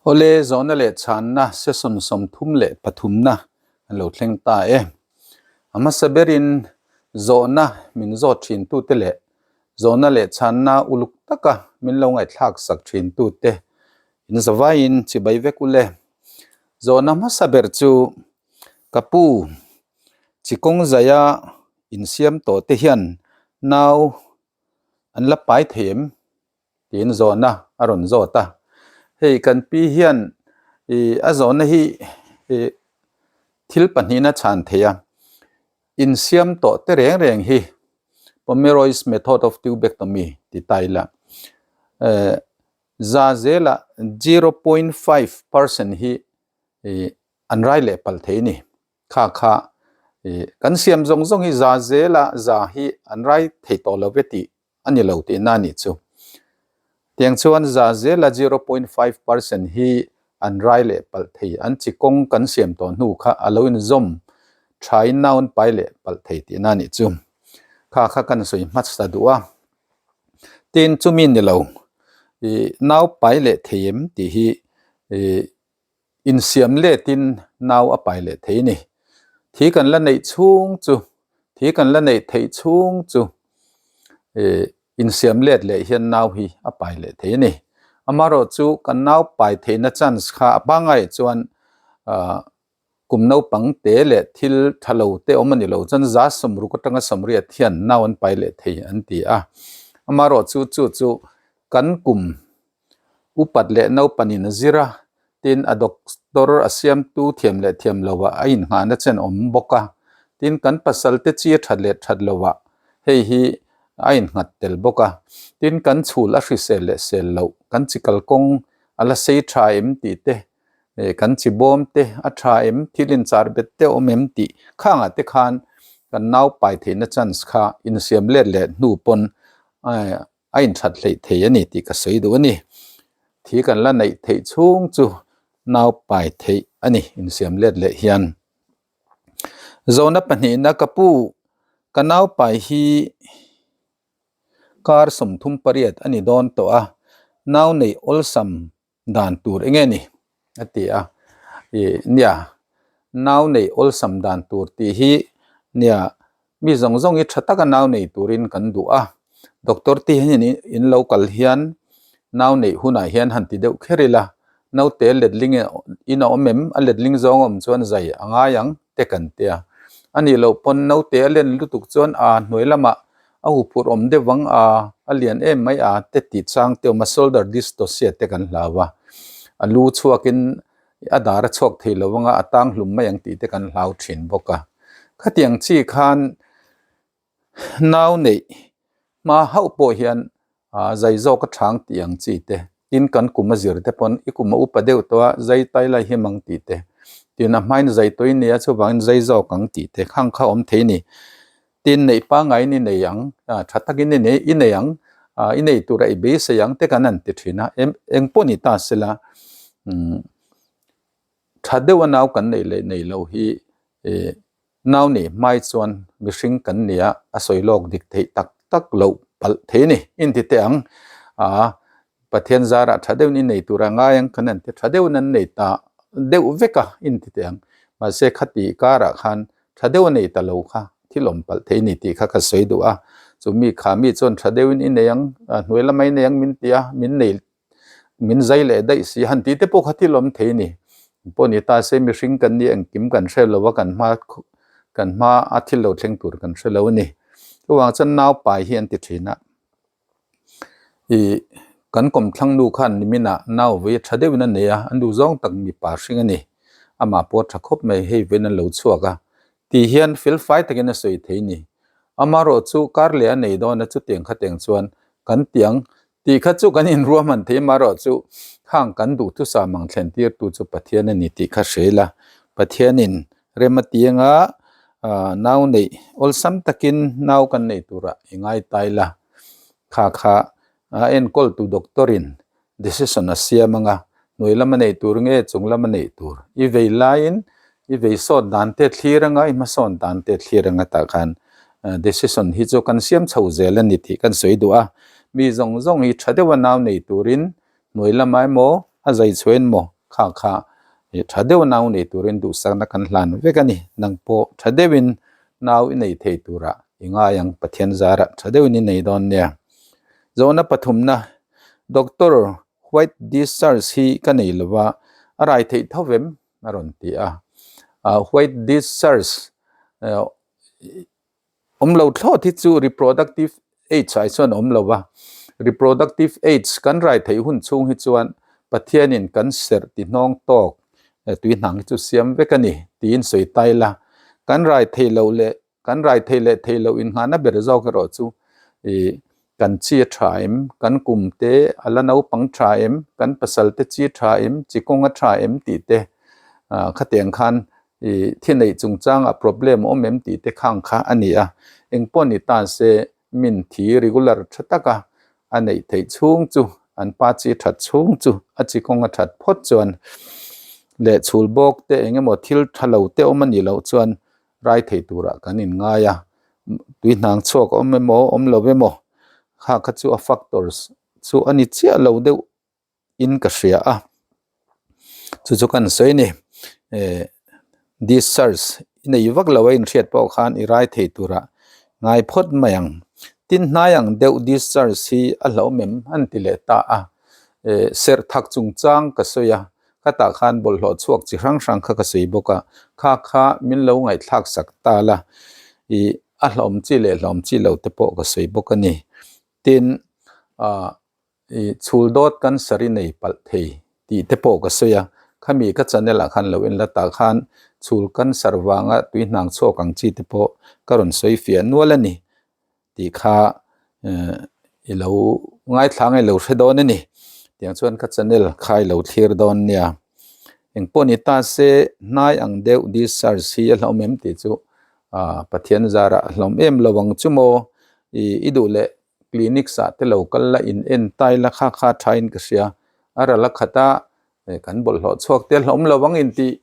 Awle, zawhna leh chhanna session 33 na an lo thleng ta e. A hmasa berin zawhna min zawt thintute leh zawhna leh chhanna uluk taka min lo ngaihthlak sak thintute in zavaiin chibai vek ule. Zawhna hmasa ber chu ka pu chikawng zaia insiam tawh te hian nau an la pai thei em? Tiin zawhna a rawn zawt a. Hei kan pi hian ih a zawhna hi ih thil pahnihna chhan thei a. Insiam tawh te reng reng hi Pomeroy's method of tubectomy ti ta ila eh za zela 0.5% hi ih an rai leh palh thei a ni. Kha kha ih kan siam zawng zawng hi za zela za hi an rai thei tawh lo ve tih a ni lo tihna a nih chu. Tiang chuan za zela 0.5% hi an rai leh palh thei, an chi kawng kan siam tawh hnu kha a lo inzawm thain naun pai leh palh thei tihna a nih chu. Kha kha kan sawi hmasa duh a. Tin, chumi ni lo, ih nau pai leh thei em tih hi ih Insiam letin nau a pai leh thei ni. Thi kan la neih chhung chu, thi kan la neih theih chhung chu ih insiam let leh hian nau hi a pai leh thei a ni. Amaherawh chu kan nau pai theihna chance kha a pangngai chuan ah kum naupang te leh thil tha lo te awm a ni lo chuan za sawmruk atanga sawmriat hian nau an pai leh thei an ti a. Amaherawh chu chu chu kan kum Upat leh naupanin a zir a, tin a doctor a siamtu thiam leh thiam lovah a inngahna chen awm bawk a, tin kan pasal te chi a that leh that lovah hei hi a innghat tel bawk a, tin kan chhul a hrisel leh sel loh, kan chi kalkawng a la sei tha em tih te, kan chi bawm te a tha em, thil inchar bet te awm em tih khangah te khan kan nau pai theihna chance kha insiam let leh hnu pawn a inthat hleih thei a ni tih ka sawi duh a ni. Thi kan la neih theih chhung chu nau pai theih a ni insiam let leh hian. Zawhna pahnihna ka pu, ka nau pai hi kar 38 a ni dawn tawh a, nau neih awlsam dan tur eng nge ni? A ti a, ih nia nau neih awlsam dan tur tih hi nia mi zawng zawng hi tha taka nau nei turin kan duh a, doctor te hian in lo kal hian nau neih hunah hian han ti deuh kher ila, naute letling in a awm em? A letling zawng a awm chuan zai a ngai ang te kan tia, a nih loh pawn naute a len lutuk chuan a hnuai lamah A huphurh awm deuh vang a, a lian em mai a te tih chang te awm a, shoulder dystocia te kan hlau a, a lu chhuakin a dar a chhuak thei lo anga a tang hlum mai ang tih te kan hlau thin bawk a. Khatiang chi khan nau neih hma hauh pawh hian zai zawk a chang tih ang chi te Tin, kan kum a zir te pawn i kum a upa deuh tawh a, zai tai lai him ang tih te, tin a hmain zai tawih nia chuvangin zai zawk ang tih te khang kha awm thei a ni. Tin, neih pangaiin i nei ang, tha takin i nei i nei ang, i nei tura i beisei ang te kan han ti thin a, eng pawh ni ta sela, tha deuha nau kan neih leh nei lo hi Nau nih hmai chuan mihring kan nia a sawi lawk dik theih tak tak loh palh thei a ni. Inti teh ang, aa Pathian zarah tha deuhin i nei tur a ngai ang kan han ti tha deuhin an nei ta deuh vek a inti teh ang. Mahse khati karah khan tha deuh a nei ta lo kha thil awm palh thei a ni tih kha ka sawi duh a. Chumi kha mi chuan tha deuhin i nei ang, hnuai lamah i nei ang min ti a, min nei min zai leh daih si han tih te pawh kha thil awm thei a ni. Pawh ni ta se mihring kan nih engkim kan hre lo a, kan hma kan hma a thil lo thleng tur kan hre lo a ni. Chuvang chuan nau pai hi an ti thin a, ih kan kawmthlang nu khan niminah nau vawi a tha deuhin a nei a, an duh zawng tak mipa hring a ni. Amah pawh a tha khawp mai, hei vawiin an lo chhuak a tih hian fel fai takin a sawi thei a ni. Amaherawh chu kar leh a nei dawn a chutiang khateng chuan kan tiang Tih kha chu kan inruahman thei amaherawh chu khang kan duhthusam ang thlen tirtu chu Pathian a ni tih kha hre ila. Pathianin rem a ti anga nau neih awlsam takin nau kan nei turah i ngai ta ila. Kha kha a enkawltu doctor-in decision a siam anga hnuai lama neih tur nge chung lama neih tur i vei laiin i vei sawt dan te thlir anga i hmasawn dan te thlir anga tah khan decision hi chu kan siam chho zel a ni tih kan sawi duh a, mi zawng zawng hi tha deuha nau nei turin hnuai lamah emaw a zai chhuah emaw Kha kha tha deuh nau nei turin duhsakna kan hlan vek a ni. Nang pawh tha deuhin nau i nei thei turah i ngai ang Pathian zarah tha deuhin i nei dawn nia. Zawhna pathumna, Doctor, white discharge hi ka nei lova, a rai theih tho vem? a rawn ti a. White discharge Awm lo thlawt hi chu reproductive age ah chuan awm lo va, reproductive age kan rai theih hun chhung hi chuan Pathianin kan serh ti hnawng tawk tui hnang hi chu siam vek a ni tiin sawi ta ila, kan rai theih loh leh kan rai theih leh theih loh inngahna ber zawk erawh chu ih kan chi a tha em, kan kum te a la naupang tha em, kan pasal te chi tha em, chi kawng a tha em tih te khatiang khan I thi neih chungchangah problem awm em tih te khang kha a ni a, engpawh ni ta se min thi regular tha taka a neih theih chhung chu an pa chi that chhung chu a chi kawng a that phawt chuan leh chhul bawk te eng emaw thil tha lo te awm a nih loh chuan rai thei turah kan in ngai a, tui hnang chhuak awm emaw awm lo emaw kha kha chu a factors chu a ni chiah lo deuh. in ka hria a chu chu kan sawi a ni eh discharge i nei vak lo a inhriat pawh khan i rai thei turah ngai phawt mai ang tin hnai ang deuh discharge hi a hlauhawm em an ti leh ta a eh serh thak chungchang ka sawi a khatah khan bawlhhlawh chhuak chi hrang hrang kha ka sawi bawk a kha kha min lo ngaihthlak sak ta la ih a hlauhawm chi leh hlauhawm chi lo te pawh ka sawi bawk a ni tin ah. I chhul dawt cancer i nei palh thei tih te pawh ka sawi a, khami ka channel ah khan lo en la tah khan chhul cancer vanga tui hnang chhuak ang chi te pawh ka rawn sawi fiah nual a ni tih kha i lo ngaithla ngai lo hre dawn a ni. Tiang chuan ka channel kha i lo thlir dawn nia. Engpawh ni ta se hnai ang deuh discharge hi a hlauhawm em tih chu Pathian zarah a hlauhawm em lo ang chu maw i duh leh Clinics ah te lo kal la in en tai la kha kha tha in ka hria a ral a khat a kan bawlhhlawh chhuak te hlawm lo ang in tih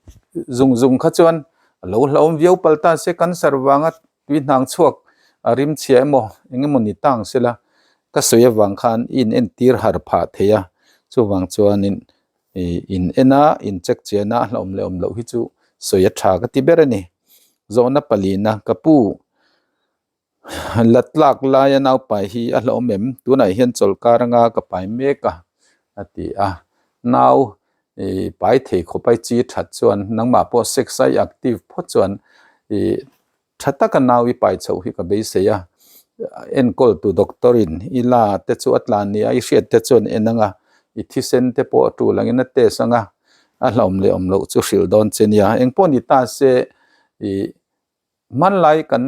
zung zung kha chuan a lo hlawm viau pal ta se cancer vanga tui hnang chhuak a rim chhia emaw eng emaw ni tang sela ka sawi avang khan i in en tir har phah thei a chuvang chuanin ih in en a in check chian a hlawm leh awm loh hi chu sawi a tha ka ti ber a ni zawhna palina ka pu. La tlak laia naupai hi a hlauhawm em? Tunah hian chawlhkar anga ka pai mek a, a ti a. Nau ih pai thei khawp ai chi that chuan nangmah pawh sex ai active phawt chuan ih tha taka nau i pai chhoh hi ka beisei a. Enkawltu doctor in i la te chu a tlan nia i hriat te chuan en anga i thisen te pawh a tul angin a test anga a hlauhawm leh awm loh chu hrilh dawn che nia. Engpawh ni ta se ih Hmanlai kan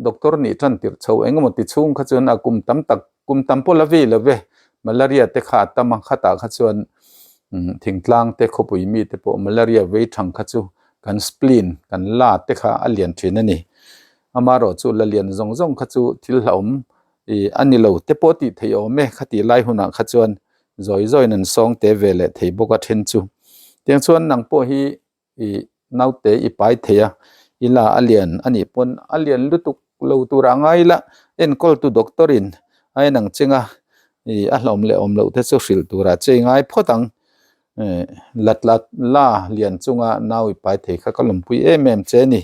doctor nih tan tirh chho engemaw ti chhung kha chuan a kum tam tak, kum tam pawh la vei lo ve, malaria te kha a tam a, khatah kha chuan thingtlang te khawpui mi te pawh malaria vei thang kha chu kan spleen, kan la te kha a lian thin a ni. Amaherawh chu la lian zawng zawng kha chu thil hlauhawm ih a ni lo te pawh tih theih awm e, khati lai hunah kha chuan zawi zawiin an sawng te ve leh thei bawk a then chu. Tiang chuan nang pawh hi I naute i pai thei a, i la a lian a nih pawn a lian lutuk lo tur a ngai la, enkawltu doctor in a en ang cheng a, i a hlawm leh awm loh te chu hrilh turah che i ngai phawt ang. La tla la lian chunga nau i pai thei kha ka lawmpui em em che a ni.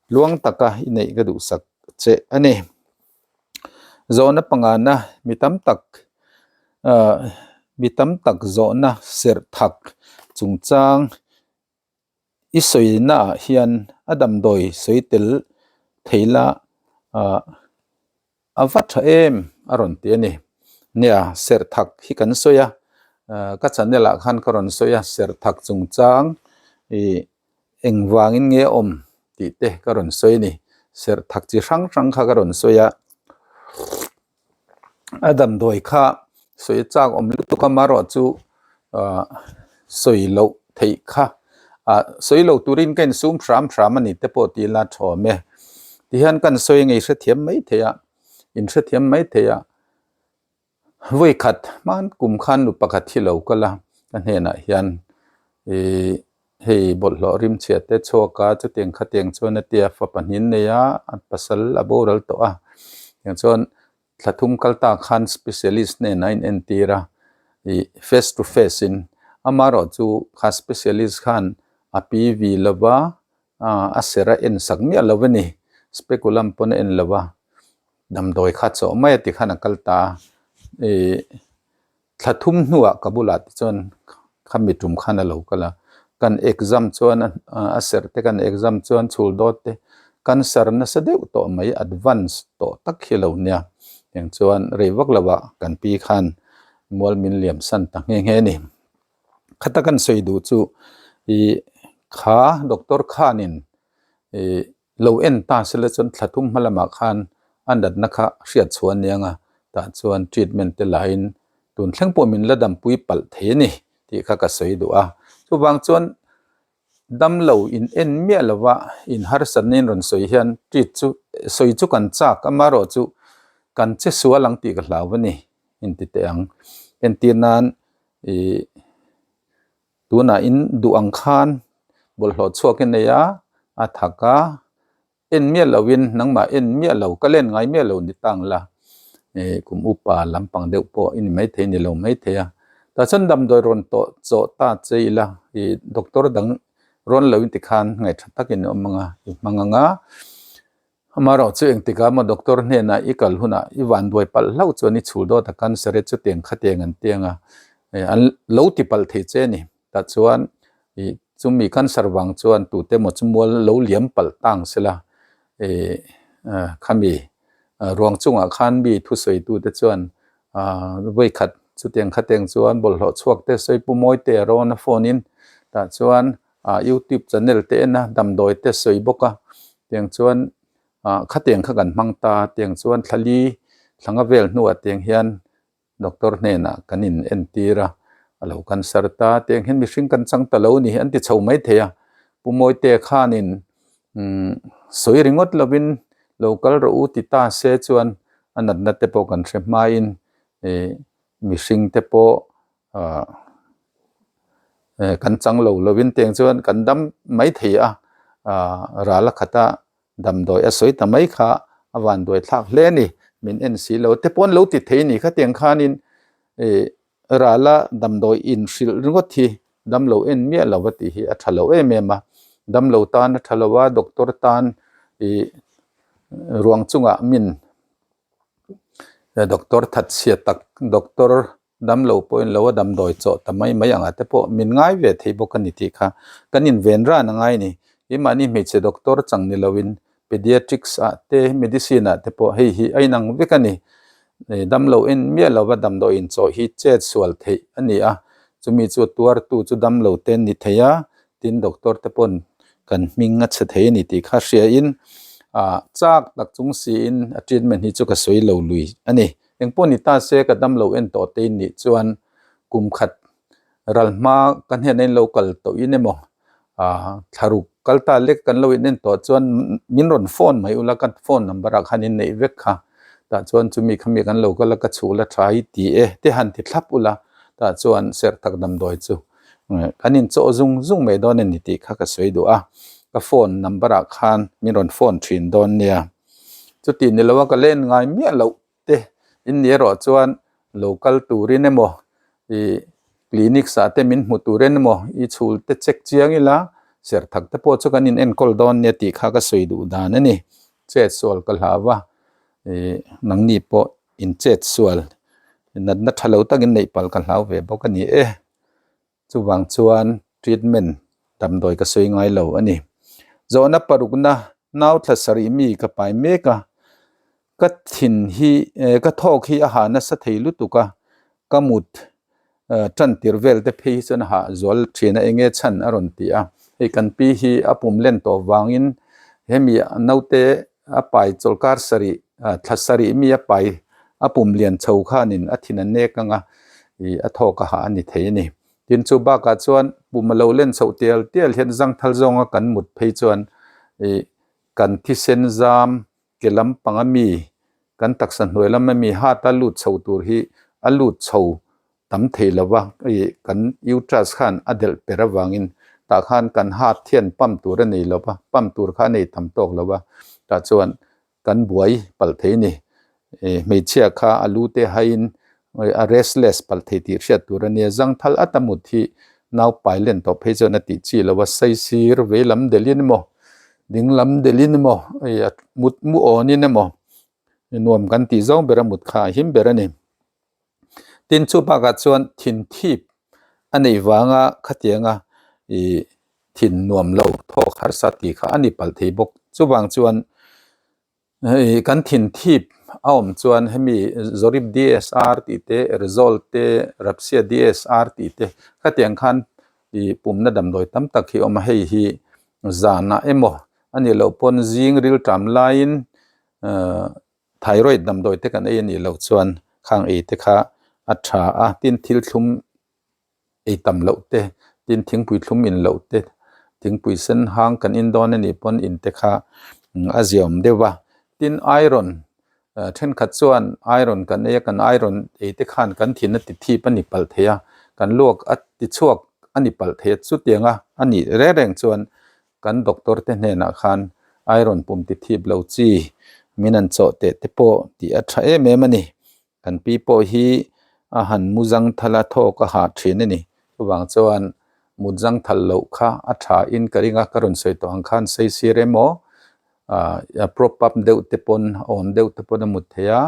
Tluang taka i neih ka duhsak che a ni. Zawhna pangana mi tam tak mi tam tak zawhna serh thak chungchang i sawina ah hian a damdawi sawi tel thei la a va tha em a rawn ti a ni. Nia serh thak hi kan sawi a ka channel ah khan ka rawn sawi a serh thak chungchang ih Engvangin nge awm tih te ka rawn sawi a ni. Serh thak chi hrang hrang kha ka rawn sawi a, a damdawi kha sawi chak awm lutuk a marawh chu ah sawi loh theih kha ah sawi lo turin ka insum hram hram a ni te pawh tih ila tha awm e. Tihian kan sawi ngei hrethiam mai thei a, inhrethiam mai thei a. Vawi khat hman kum khan nu pakhat hi lo kal a, ka hnenah hian ih hei bawlhhlawh rim chhiat te chhuak a chutiang khatiang chuan a tia fa pahnih an nei a, a pasal a boral tawh a, tiang chuan thla thum kal ta khan specialist hnenah a inentir a ih face to face in Amaherawh chu kha specialist khan a pi vi lova a ser a en sak miah lo a ni. Speculum pawn a en lo a, damdawi kha chawh mai a ti khan a kal ta a. Ih thla thum hnuah ka bulah te chuan khami tum khan a lo kal a, kan exam chuan a serh te kan exam chuan chhul dawt te cancer nasa deuh tawh mai advance tawh tak hi a lo nia. Eng chuan rei vak lovah kan pi khan mual min liam san ta nghe nghe a ni. Khata kan sawi duh chu ih kha doctor khanin ih lo en ta sela chuan thla thum hma lamah khan a natna kha hriat chhuah a niang a, tah chuan treatment te lahin tun thleng pawh min la dampui palh thei a ni tih kha ka sawi duh a. Chuvang chuan damlo in en miah lova in harsatna in rawn sawi hian treat chu sawi chu kan chak amaherawh chu kan che sual ang tih ka hlau a ni inti teh ang. Entir nan ih tunah in duh ang khan bawlhhlawh chhuak i nei a, a thak a, en miah loin nangmah en miah lo ka len ngai miah lo ni tang la ih kum upa lampang deuh pawh i ni maithei ni lo maithei a tah chuan damdawi rawn tawh chawh ta che ila ih doctor dang rawn lo in tikhan ngaihṭha takin i awm ang a i hmang ang a. Amaherawh chu engtikah maw doctor hnenah i kal hunah i vanduai palh hlauh chuan i chhul dawt a cancer e chutiang khatiang an tiang a, an lo ti palh thei che a ni. Tah chuan ih chumi cancer vang chuan tute emaw chu mual lo liam palh tang sela ih khami ruang chungah khan mi thusawitute chuan vawikhat chutiang khatiang chuan bawlhhlawh chhuak te sawi pu mawi te a rawn a phone in tah chuan ah youtube channel te en a damdawi te sawi bawk a tiang chuan ah khatiang kha kan hmang ta tiang chuan thlali thlanga vel hnuah tiang hian doctor hnenah kan in entir a a lo cancer ta tiang hian mihring kan chang ta lo a ni an ti chho mai thei a pu mawite khanin umm sawi ringawt lovin lo kal rawh u ti ta se chuan a natna te pawh kan hre hmain ih mihring te pawh ah kan chang lo lovin tiang chuan kan dam mai thei a ah ral a khat a damdawi a sawi ta mai kha a vanduai thlak hle a ni min en si lo te pawh an lo ti thei a ni khatiang khanin ih ral a damdawi in hrilh ringawt hi damlo en miah lo a tih hi a tha lo em em a damlo tan a tha lo a doctor tan ih ruang chungah min doctor thatchhia tak doctor Damlo pawhin lo a damdawi chawh ta mai mai angah te pawh min ngai ve thei bawk a ni tih kha kan inven ran a ngai a ni. Keimahni hmeichhe doctor chang ni loin pediatrics ah te medicine ah te pawh hei hi a inang vek a ni. Damlo en miah lova damdawi inchawh hi chet sual theih a ni a, chumi chu tuartu chu damlo te an ni thei a, tin doctor te pawn kan hming a chhe thei a ni tih kha hriain ah chak tak chung siin a treatment hi chu ka sawi lo lui a ni. Engpawh ni ta se ka dam lo en tawh te in nih chuan kum khat ral hma ka hnenah in lo kal tawh in emaw ah thlaruk kal ta lek kan lo in en tawh chuan min rawn phone mai ula ka phone number ah khan in neih vek kha tah chuan chumi khami kan lo kal a ka chhuk la tha hi ti e te han ti thlap ula tah chuan serh tak damdawi chu kan in chawh zung zung mai dawn a ni tih kha ka sawi duh a ka phone number ah khan min rawn phone thin dawn nia. Chuti ni loa ka len ngai miah loh te in ni erawh chuan lo kal turin emaw ih clinics ah te min hmu turin emaw i chhul te check chiang ila serh thak te pawh chu kan in enkawl dawn nia tih kha ka sawi duh dan a ni. Chet sual ka hlau a ih nangni pawh in chet sual natna tha lo takin neih palh ka hlau ve bawk a ni e. Chuvang chuan treatment damdawi ka sawi ngai lo a ni. Zawhna parukna nau thla sarih mi ka pai mek a, ka thin hi ka thawk hi a ha nasa thei lutuk a, ka mut tan tir vel te phei hi chuan a hah zual thin a eng nge chhan a rawn ti a. Hei kan pi hi a pum len tawh vangin hemi naute a pai chawlhkar sarih thla sarih mi a pai a pum lian chho khanin a thin a nek ang a ih a thawk a hah a ni thei a ni. Tin chu bakah chuan pum a lo len chhoh tial tial hian zangthal zawnga kan mut phei chuan ih kan thisen zam ke lampang ami kan taksa hnuai lam ami hat a lut chho tur hi a lut chho tam thei lo va ih kan uterus khan a delh per avangin tah khan kan heart hian pump tur a nei lo va pump tur kha a nei tam tawk lo va tah chuan kan buai palh thei a ni ih hmeichhia kha a lu te haiin a restless palh thei tih hriat tur a nia zangthal ata mut hi. Nau pai len tawh phei chuan a tih chi lo a, saisir vei lam delhin emaw ding lam delhin emaw hei a mut mu awnin emaw nuam kan tih zawng ber a mut kha a him ber a ni. Tin chu bakah chuan thin thip a neih vanga khatianga ih thin nuam lo thawk harsa tih kha a ni palh thei bawk. Chuvang chuan Hei kan thin thip a awm chuan hemi Zorip DSR tih te, Erzol te, Rapsia DSR tih te khatiang khan ih pumna damdawi tam tak hi a awm a, hei hi zanah emaw a nih loh pawn zing rilṭam laiin ahh thyroid damdawi te kan ei a nih loh chuan khang ei te kha a tha a, tin thil thlum ei tam loh te, tin thingpui thlum in loh te, thingpui sen hang kan in dawn a nih pawn in te kha a ziaawm deuh a. Tin iron thenkhat chuan iron kan ei a, kan iron ei te khan kan thin a ti thip a ni palh thei a, kan luak a ti chhuak a ni palh thei a, chutianga a nih reng reng chuan kan doctor te hnenah khan iron pum ti thip lo chi min an chawh teh te pawh tih a tha em em a ni. Kan pi pawh hi a han mu zang thal a, thawk a hah thin a ni. Chuvang chuan mut zang thal loh kha a tha in ka ring a, ka rawn sawi tawh ang khan saisir emaw ah prop up deuh te pawn a awn deuh te pawn a mut thei a,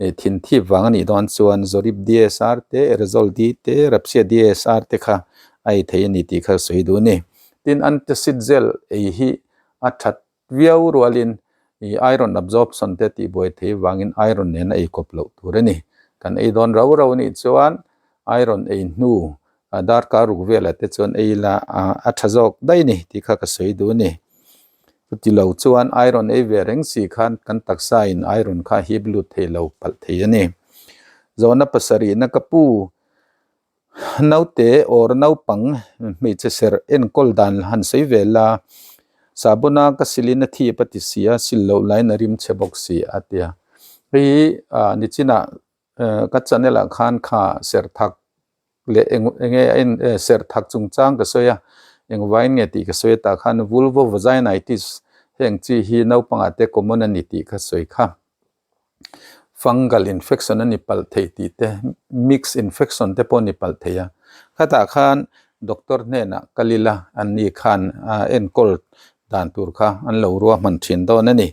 ih thin thip vang a nih dawn chuan Zorip DSR te, Erzol D te, Rapsia DSR te kha a ei thei a ni tih kha sawi duh a ni. Tin, antacid gel ei hi a that Viau rualin i iron absorption te tihbuai thei vangin iron nen a ei kawp loh tur a ni. Kan ei dawn rau rau anih chuan iron ei hnu darkar ruk velah te chuan ei ila a tha zawk daih a ni tih kha ka sawi duh a ni. Chuti lo chuan iron ei ve reng si khan kan taksa in iron kha hip lut thei lo palh thei a ni. Zawhna pasarihna ka pu. Naute or naupang hmeichhe serh enkawl dan han sawi ve la, sahbawna ka silin a thip a ti si a, sil loh laiin a rim chhe bawk si a ti a. Hei hi nichinah ka channel ah khan kha serh thak leh eng enge a en serh thak chungchang ka sawi a, engvain nge tih ka sawi a tah khan vulvovaginitis heng chi hi naupangah te common a ni tih ka sawi kha. Fungal infection a ni palh thei tih te, mix infection te pawh a ni palh thei a. Khatah khan doctor hnenah kal ila an ni khan a enkawl dan tur kha an lo ruahman thin dawn a ni.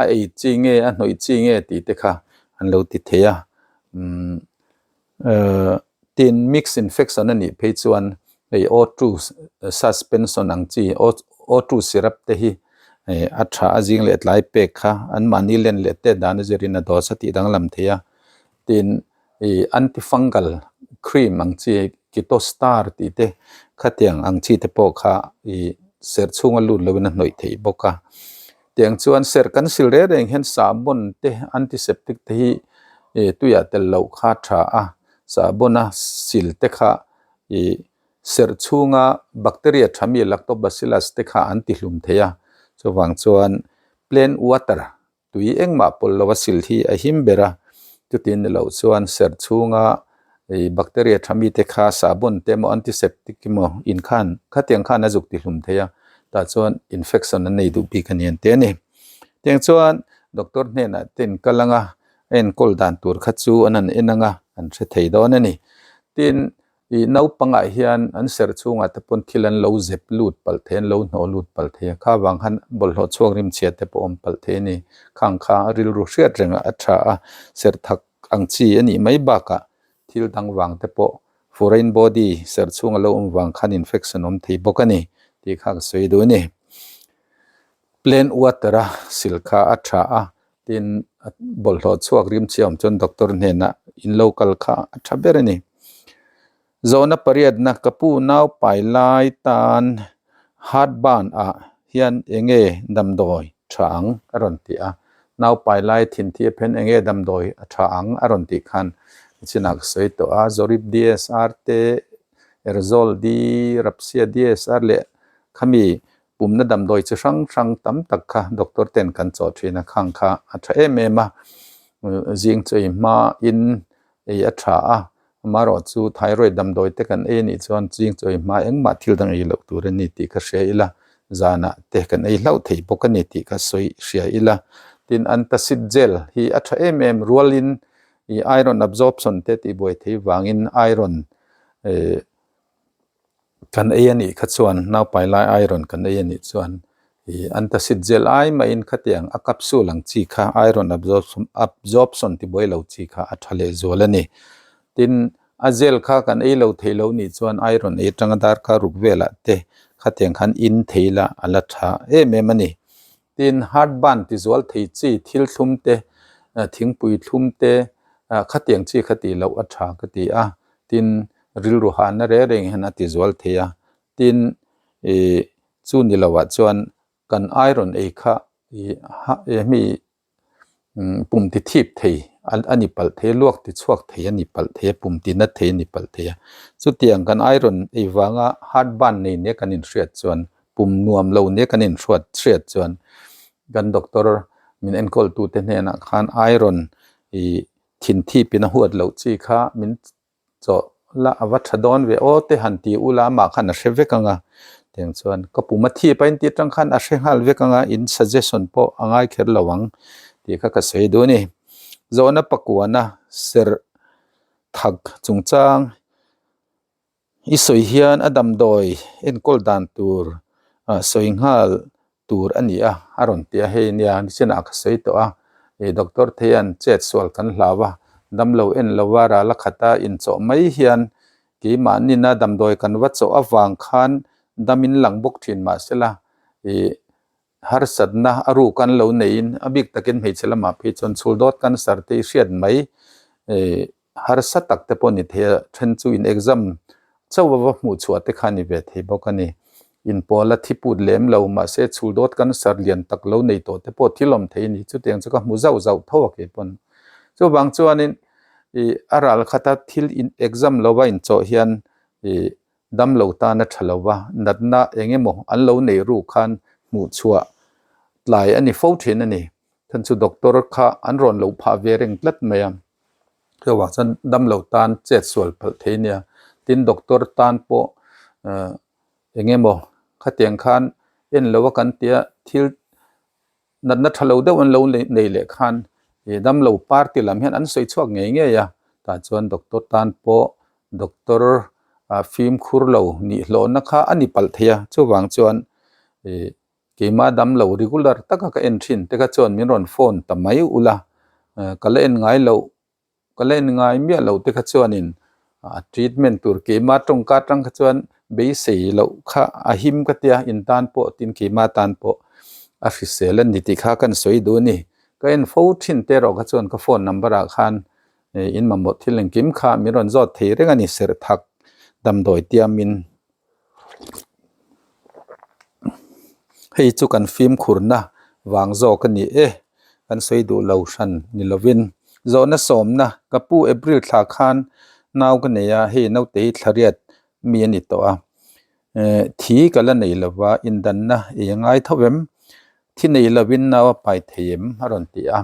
A ei chi nge a hnawih chi nge tih te kha an lo ti thei a. Umm Tin, mix infection a nih phei chuan hei O2 suspension ang chi O2 syrup te hi a tha a zing leh tlai pek kha anmahni len leh tet dan a zirin a dose a tih danglam thei a. Tin, ih antifungal cream ang chi Ketostar tih te khatiang ang chi te pawh kha ih serh chhunga lut loin a hnawih theih bawk a. Tiang chuan serh kan sil reng reng hian sahbawn te antiseptic te hi ih tuiah tel loh kha a tha a, sahbawn a sil te kha ih serh chhunga bacteria tha mi lactobacillus te kha an ti hlum thei a, chuvang chuan plain water tui engmah pawlh lo a sil hi a him ber a, chutin ni loh chuan serh chhunga ih bacteria tha mi te kha sahbawn te emaw antiseptic emaw in khan khatiang khan a zuk ti hlum thei a tah chuan infection an nei duh bik a ni an ti a ni. Tiang chuan doctor hnenah te in kal ang a, a enkawl dan tur kha chu an han en ang a, an hre thei dawn a ni. Tin, ih naupangah hian an serh chhungah te pawn thil an lo zep lut palh thei, an lo hnawh lut palh thei a, kha vang khan bawlhhlawh chhuak rimchhia te pawh awm palh thei a ni. Khang kha rilru hriat reng a tha a, serh thak ang chi a nih mai bakah thil dang vang te pawh foreign body serh chhung a lo awm vang khan infection awm thei bawk a ni tih kha ka sawi duh a ni. Plain water a sil kha a tha a, tin bawlhhlawh chhuak rim chhia awm chuan doctor hnenah in lo kal kha a tha ber a ni. Zawhna pariatna ka pu nau pai lai tan heartburn ah hian enge damdawi tha ang a rawn ti a, nau pai lai thinthi a phen enge damdawi a tha ang a rawn tih khan nichinah ka sawi tawh a, Zorip DSR te, Erzol D, Rapsia DSR leh khami pumna damdawi chi hrang hrang tam tak kha doctor ten kan chawh thin a, khang kha a tha em em a, zing chu ei hma in ei a tha a, Amaherawh chu thyroid damdawi te kan ei anih chuan ching chawi hma engmah thil dang ei loh tur a ni tih ka hria ila, zanah te kan ei hlauh thei bawk a ni tih ka sawi hria ila. Tin, antacid gel hi a tha em em rualin ih iron absorption te tihbuai thei vangin iron eh. Kan ei a nih kha chuan naupai lai iron kan ei a nih chuan ih antacid gel ai mahin khatiang a capsule ang chi kha iron absorption ti buai lo chi kha a tha leh zual a ni. Tin, a gel kha kan ei lo thei lo nih chuan iron ei atanga darkar ruk velah te khatiang khan in thei la a la tha em em a ni. Tin, heart burn ti zual thei chi thil thlum te, thingpui thlum te khatiang chi kha tih loh a tha ka ti a. Tin, rilru hahna reng reng hian a ti zual thei a. Tin, ih chu ni loah chuan kan iron ei kha ih hemi pum ti thip thei a ni palh thei a, luak ti chhuak thei a ni palh thei a, pum ti na thei a ni palh thei a. Chutiang kan iron ei vanga heart burn nei nia kan inhriat chuan pum nuam lo nia kan inhruat hriat chuan kan doctor min enkawl tute hnenah khan iron ih thin thipin a huat loh chi kha min chawh la a va tha dawn ve aw te han ti ula amah khan a hre vek ang a tiang chuan ka pum a thip a inti atang khan a hre nghal vek ang a in suggestion pawh a ngai kher lo ang tih kha ka sawi duh a ni. Zawhna pakuana serh thak chungchang I sawi hian a damdawi enkawl dan tur sawi nghal tur a ni a, a rawn ti a, hei nia nichinah ka sawi tawh a, ih doctor te hian chet sual kan hlau a, damlo en lova ral a khata inchawh mai hian keimahnin a damdawi kan va chawh avang khan dam in lang bawk thin mahsela ih harsatna a ruk an lo neiin a bik takin hmeichhe lamah phei chuan chhul dawt cancer te i hriat mai ih harsa tak te pawh ni thei a, then chu in exam chauh a va hmuh chhuah te kha ni ve thei bawk a ni. Inpawl a thi put lem lo mahse chhul dawt cancer lian tak lo nei tawh te pawh thil awm thei a ni. Chutiang chu ka hmu zauh zauh tho a kei pawn. Chuvang chuanin ih a ral khata thil in exam lova inchawh hian ih damlo tan a tha lo va, natna eng emaw an lo nei ruk khan hmuh chhuah tlai a ni fo thin a ni. Then chu doctor kha an rawn lo phah ve reng tlat mai a. Chuvang chuan damlo tan chet sual phalh thei nia. Tin doctor tan pawh eh eng emaw khatiang khan en lo a kan tia thil natna tha lo deuh an lo nei leh khan ih damlo party lam hian an sawi chhuak ngei ngei a. Tah chuan doctor tan pawh doctor ah fimkhur lo nih hlawhna kha a ni palh thei a. Chuvang chuan ih Keimah dam lo regular taka ka en thin te kha chuan min rawn phone ta mai ula, ka la en ngai loh, ka la en ngai miah loh te kha chuanin a treatment tur keimah tawngka atang kha chuan beisei loh kha a him ka tia, in tan pawh tin keimah tan pawh a hrisel a ni tih kha kan sawi duh a ni. Ka en fo thin te erawh kha chuan ka phone number ah khan in mamawh thil engkim kha min rawn zawt thei reng a ni serh thak damdawi tiamin. Hei chu kan fimkhurna vang zawk a ni e, kan sawi duh lo hran ni lovin. Zawhna sawmna, Ka pu April thla khan nau ka nei a, hei naute hi thla riat mi a ni tawh a. Thi ka la nei lova, indanna ei a ngai tho em? Thi nei lovin nau a pai thei em? a rawn ti a.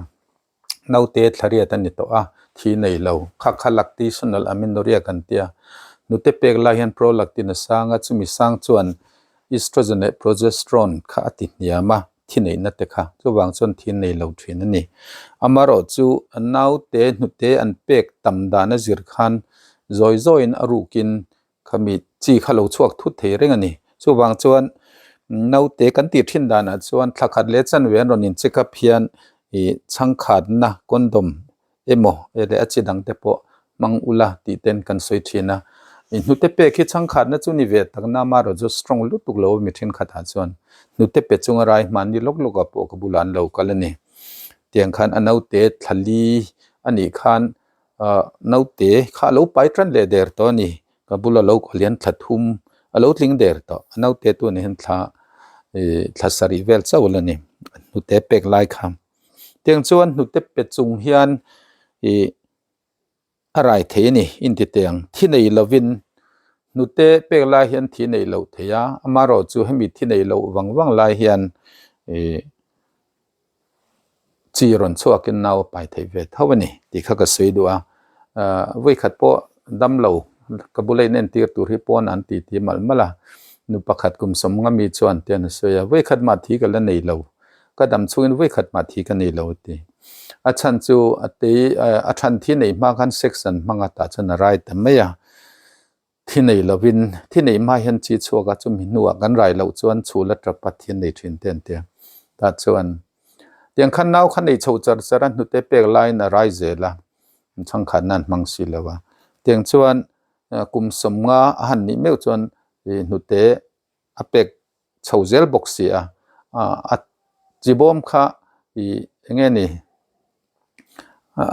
Naute thlariat a ni tawh a, thi nei lo. Kha kha lactational amenorrhea kan ti a. Hnute pek lai hian prolactin a sang a, chumi sang chuan estrogen leh progesterone kha a ti hniam a, thi neihna te kha. Chuvang chuan thi nei lo thin a ni. Amaherawh chu naute hnute an pek tam dan a zir khan zawi zawiin a rukin Khami chi kha lo chhuak thut thei reng a ni. Chuvang chuan naute kan tih thin danah chuan thla khat leh chanve an rawn in check up hian ih chhangkhatna condom emaw leh a chi dang te pawh hmang ula tih ten kan sawi thin a. Ih hnute pek hi chhangkhatna chu ni ve tak na amaherawh chu strong lutuk lo a mi thenkhatah chuan hnute pe chunga rai hmanni lawk lawkah pawh ka bulah an lo kal a ni. Tiang khan a naute thla li a nih khan ah naute kha a lo pai tan leh der tawh a ni ka bula lo kawlh hian thla thum a lo tling der tawh a naute tunah hian thla ih thla sarih vel chauh la ni hnute pek lai kha tiang chuan hnute pe chung hian ih a rai thei a ni intiteng thi nei lovin hnute pek lai hian thi nei loh thei a amaherawh chu hemi thi nei loh vang vang lai hian ih. Chi rawn chhuakin nau a pai theih ve tho a ni tih kha ka sawi duh a, ahh vawikhat pawh damlo ka bula in entir tur hi pawn an ti ti malh malh a, nu pakhat kum sawmnga mi chuan tian a sawi a, vawikhat mah thi ka la nei lo, ka dam chhungin vawikhat mah thi ka nei lo a ti. A chhan chu a tei a than thi neih hma khan sex an hmang a tah chuan a rai ta mai a. Thi nei lovin, thi nei hma hian chi chhuak a, chumi hnuah kan rai loh chuan chhul a tap a, thi an nei thin te an ti a. Tah chuan tiang khan nau kha nei chho char char a, hnute pek laiin a rai zel a, chhangkhatna an hmang si lo a. Tiang chuan kum sawmnga a han nih meuh chuan hnute a pek chho zel bawk si a, a chi bawm kha ih eng nge ni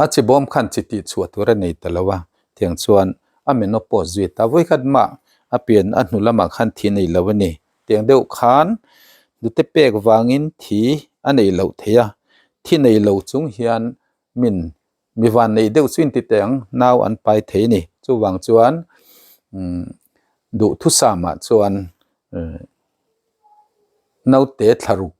a chi bawm khan chi tih chhuah tur a nei ta lo a, tiang chuan a menopause zui ta vawikhat mah a pian a hnu lamah khan thi nei lo a ni, tiang deuh khan hnute pek vangin thi a nei loh thei a, thi nei lo chung hian min Mi van nei deuh chu inti teh ang, nau an pai thei a ni. Chuvang chuan duhthusam ah chuan naute thlaruk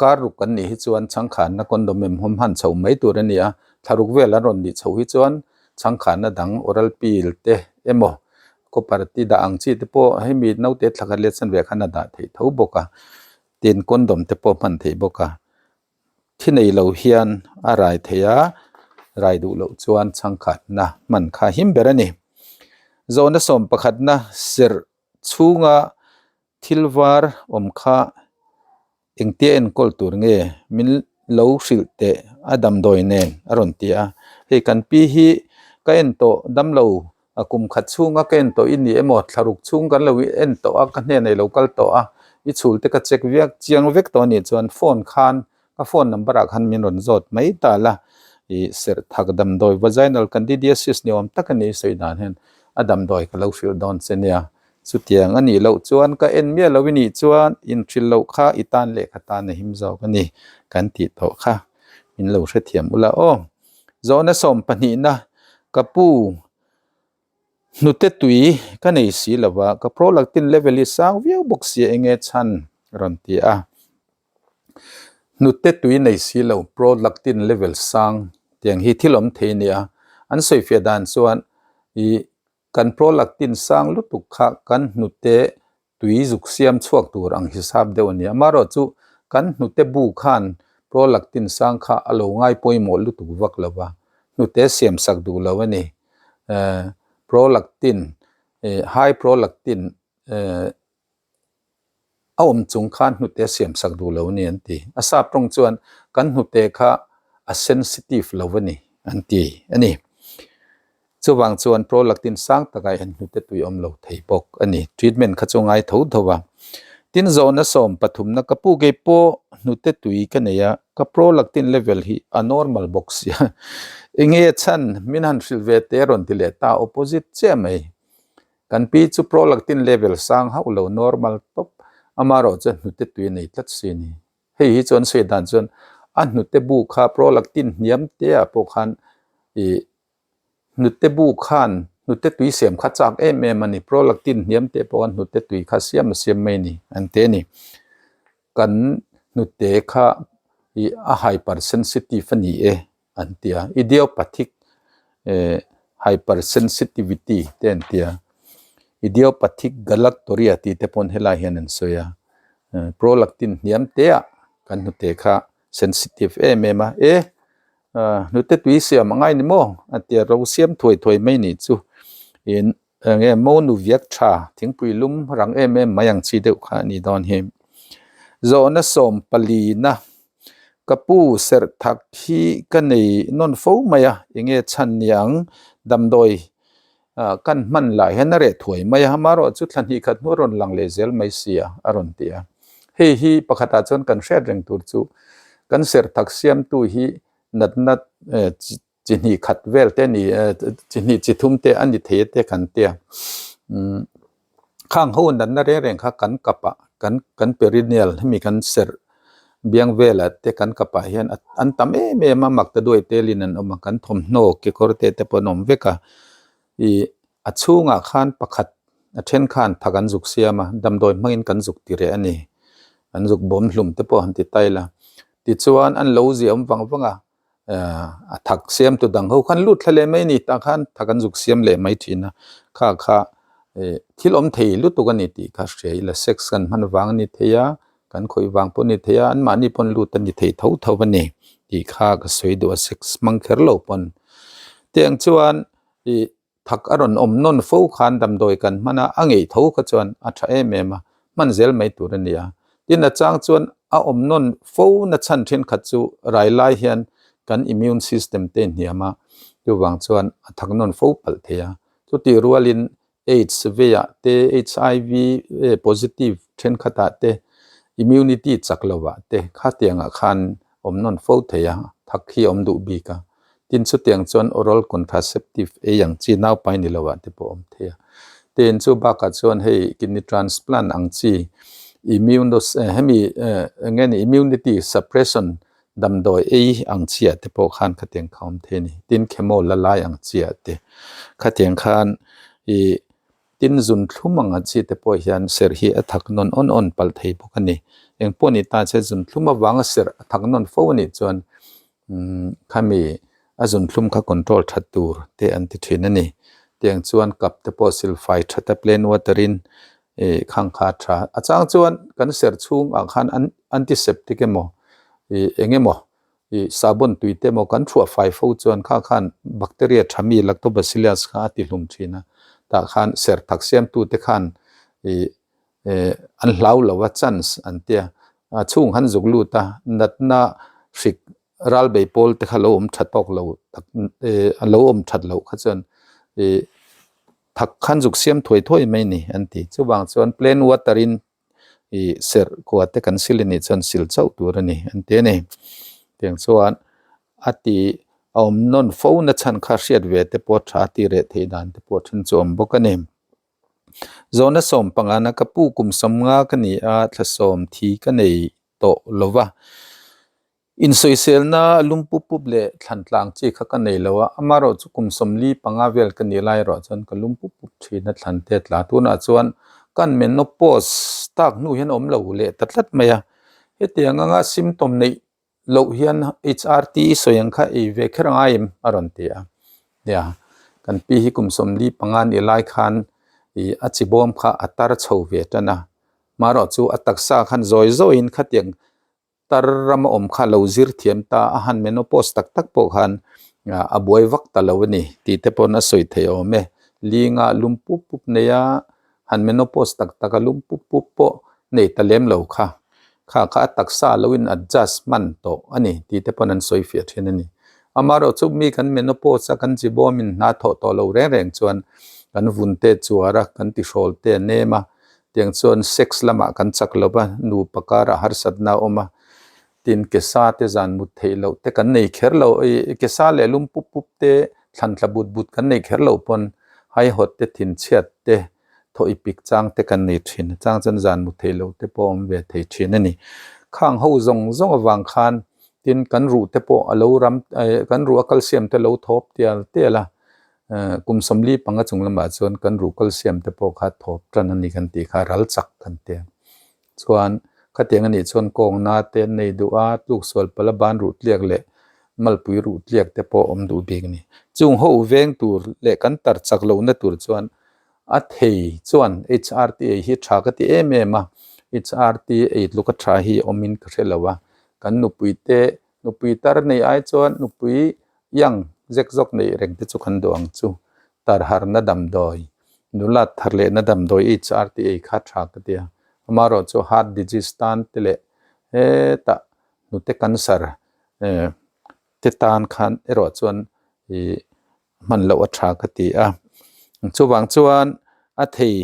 kar ruk an nih hi chuan changkhanna condom em hawm hman chho mai tur a ni a, thlaruk vel an rawn nih chho hi chuan changkhanna dang oral pill te emaw copper te dah ang chi te pawh hemi naute thlakhat let san ve khan a dah theih tho bawk a, tin condom te pawh hman theih bawk a. Thi nei lo hian a rai thei a, rai duh loh chuan chhangkhatna hman kha him ber a ni. Zawhna sawm pakhatna serh chhunga thil var awm kha engtia enkawl tur nge min lo hrilh teh a damdawi nen a rawn ti a. Hei kan pi hi ka en tawh damlo A kum khat chhunga ka en tawh i ni emaw thlaruk chhung kan lo en tawh a, ka hnenah i lo kal tawh a, i chhul te ka check viak chiang vek tawh a nih chuan phone khan ka phone number ah khan min rawn zawt mai ta la, i serh thak damdawi vaginal candidiasis ni awm tak a ni i sawi dan hian a damdawi ka lo hrilh dawn che nia. Chutiang a nih loh chuan ka en miah lo i nih chuan inhrilh loh kha i tan leh ka tan a him zawk a ni kan tih tawh kha min lo hrethiam ula aw. Zawhna sawmpahnihna, Ka pu, hnute tui ka nei si lo va, ka prolactin level hi sang viau bawk sia enge chhan? a rawn ti a. Hnute tui nei si lo, prolactin level sang tiang hi thil awm thei a nia. An sawifiah dan chuan ih kan prolactin sang lutuk kha kan hnute tui zuk siam chhuak tur ang hisap deuh a ni. Amaherawh chu kan hnute bu khan prolactin sang kha a lo ngai pawimawh lutuk vak lo va, hnute siam sak duh lo a ni. Prolactin, high prolactin a awm chung khan hnute siam sak duh lo a ni an ti. A sap tawng chuan kan hnute kha a sensitive lo a ni an ti a ni. Chuvang chuan prolactin sang takah hian hnute tui awm lo thei bawk a ni. Treatment kha chu ngai tho tho a. Tin zawhna sawm pathumna ka pu kei pawh hnute tui ka nei a, ka prolactin level hi a normal bawk sia. Enge chhan min han hrilh ve teh rawn ti leh ta opposite chiah mai. Kan pi chu prolactin level sang hauh lo normal tawp amaherawh chuan hnute tui a nei tlat si a ni. Hei hi chuan sawi dan chuan a hnute bu kha prolactin hniam te ah pawh khan ih hnute bu khan hnute tui siam kha chak em em a ni. Prolactin hniam te pawh khan hnute tui kha siam a siam mai a ni an ti a ni. Kan hnute kha ih a hypersensitive a ni e. an ti a idiopathic eh hypersensitivity te an ti a idiopathic galactorrhea tih te pawn helai hian an sawi a prolactin hniam te ah kan hnute kha sensitive em em a e hnute tui siam a ngai ni maw a ti a ro siam thuai thuai mai nih chu in Enge monu viak tha thingpui lum rang em em mai ang chi deuh kha a nih dawn hi. Zawhna sawm palina ka pu serh thak hi ka nei nawn fo mai a, enge chhan ni ang damdawi kan hman lah hian a reh thuai mai a, amaherawh chu thla hnih khat hnu a rawn lang leh zel mai si a, a rawn ti a. Hei hi pakhatah chuan kan hriat reng tur chu kan serh thak siamtu hi natna chi hnih khat vel te ni chi hnih chi thum te a ni thei a te kan tia umm khang ho natna reng reng kha kan kap ah kan kan perineal hemi kan serh biang velah te kan kap ah hian an tam em em a mak ta duai telin an awm a kan thawmhnaw kekawr te te pawh an awm vek a ih a chhungah khan pakhat a then khan thak an zuk siam a damdawi hmangin kan zuk ti reh a ni an zuk bawm hlum te pawh han ti ta ila tichuan an lo ziah awm vang vang a. A thak siam tu dang ho khan lut thla leh mai a ni tah khan thak an zuk siam leh mai thin a kha kha ih thil awm thei lutuk a ni tih kha hria ila sex kan hman vang a ni thei a kan khawih vang pawh a ni thei a anmahni pawn lut a ni thei tho tho a ni tih kha ka sawi duh a sex hmang kher lo pawn tiang chuan ih. Thak a rawn awm nawn fo khan damdawi kan hman a, a ngeih tho kha chuan a tha em em a, hman zel mai tur a ni a. Tin, a chang chuan a awm nawn fo na chhan thenkhat chu rai lai hian kan immune system te hniam a, chuvang chuan a thak nawn fo palh thei a. Chutih rualin AIDS veiah te, HIV positive thenkhatah te, immunity chak lovah te khatiangah khan awm nawn fo thei a, thak hi a awm duh bik a. Tin, chutiang chuan oral contraceptive ei ang chi naupai ni lovah te pawh a awm thei a. Tin, chu bakah chuan hei kidney transplant ang chi immune hemi eng nge ni immunity suppression damdawi ei ang chiah te pawh khan khatiang kha awm thei a ni. Tin, chemo la lai ang chiah te khatiang khan ih Tin, zun thlum ang a chi te pawh hian serh hi a thak nawn awn awn palh thei bawk a ni. Eng pawh ni ta che zun thlum avanga serh a thak nawn fo a nih chuan khami a zun thlum kha control that tur te an ti thin a ni. Tiang chuan cup te pawh silfai that a plain water in ih khang kha a tha. A chang chuan kan serh chhungah khan antiseptic emaw ih eng emaw I sabon tui te maw kan thuah fai fo chuan kha khan bacteria tha mi lactobacillus kha a ti hlum thin a, tah khan serh thak siamtu te khan i an hlau lo a chance an tia, a chhung han zuk lut a natna hrik ral bei pawl te kha lo awm tha tawk lo tak a lo awm that loh kha chuan i thak khan zuk siam thuai thuai mai ni an ti. Chuvang chuan plain water in ih serh kua te kan sil anih chuan sil chauh tur a ni an ti a ni. Tiang chuan a ti a awm nawn fo na chhan kha hriat ve te pawh tha a ti reh theih dan te pawh then chu a awm bawk a ni. Zawhna sawm pangana ka pu kum sawmnga ka ni a thla sawm thi ka nei tawh lo va. Insawiselna lum pup pup leh thlan tlang chi kha ka nei lo a, amaherawh chu kum 45 vel ka nih lai erawh chuan ka lum pup pup thin a thlan te tla. Tunah chuan kan menopause tak hnu hian awm lo leh ta tlat mai a, hetiang anga symptom neih loh hian HRT i sawi ang kha ei ve kher angai em? a rawn ti a. Nia, kan pi hi kum 45 nih lai khan ih a chi bawm kha a tar chho ve tan a, amaherawh chu a taksa khan zawi zawiin khatiang tar rama awm kha lo zir thiam ta a han menopause tak tak pawh khan a buai vak ta lo a ni tih te pawn a sawi thei awm e. Linga lum pup pup nei a, han menopause tak tak a lum pup pup pawh nei ta lem lo kha. Kha kha a taksa lo in adjust hman tawh a ni tih te pawn an sawi fiah thin a ni. Amaherawh chu mi kan menopause a kan chi bawmin hna thawh tawh lo reng reng chuan kan vun te chuar a, kan tihrawl te a nem a, Tiang chuan sex lamah kan chak lo va, nupa karah harsatna a awm a, tin ke sa te zan mut theih loh te kan nei kher lo, i ke sa leh lum pup pup te thlan tla but but kan nei kher lo pawn haihawt te thinchhiat te thaw i pik chang te kan nei thin a, chang chuan zan mut theih loh te pawh a awm ve thei thin a ni. Khang ho zawng zawng avang khan tin kan ruh te pawh a lo ram kan ruh a kalsiam te lo thawp tial tial a, Kum 45 chung lamah chuan kan ruh kalsiam te pawh kha thawp tan a ni kan tih kha ral chak kan ti a. Chuan khatiang a nih chuan kawngna te an nei duh a, tluksual pala ban ruh tliak leh malpui ruh tliak te pawh awm duh bik a ni. Chung ho veng tur leh kan tar chak lohna tur chuan a thei chuan HRT ei hi tha ka ti em em a, HRT ei tluka tha hi awmin ka hre lo a, kan nupui te Nupui tar nei ai chuan nupui yang zek zawk neih reng te chu kan duh ang chu. Tar harna damdawi, nulat thar lehna damdawi HRT ei kha tha ka ti a. Amaherawh chu heart disease tan te leh hetah hnute cancer te tan khan erawh chuan ih hman loh a tha ka ti a. Chuvang chuan a thei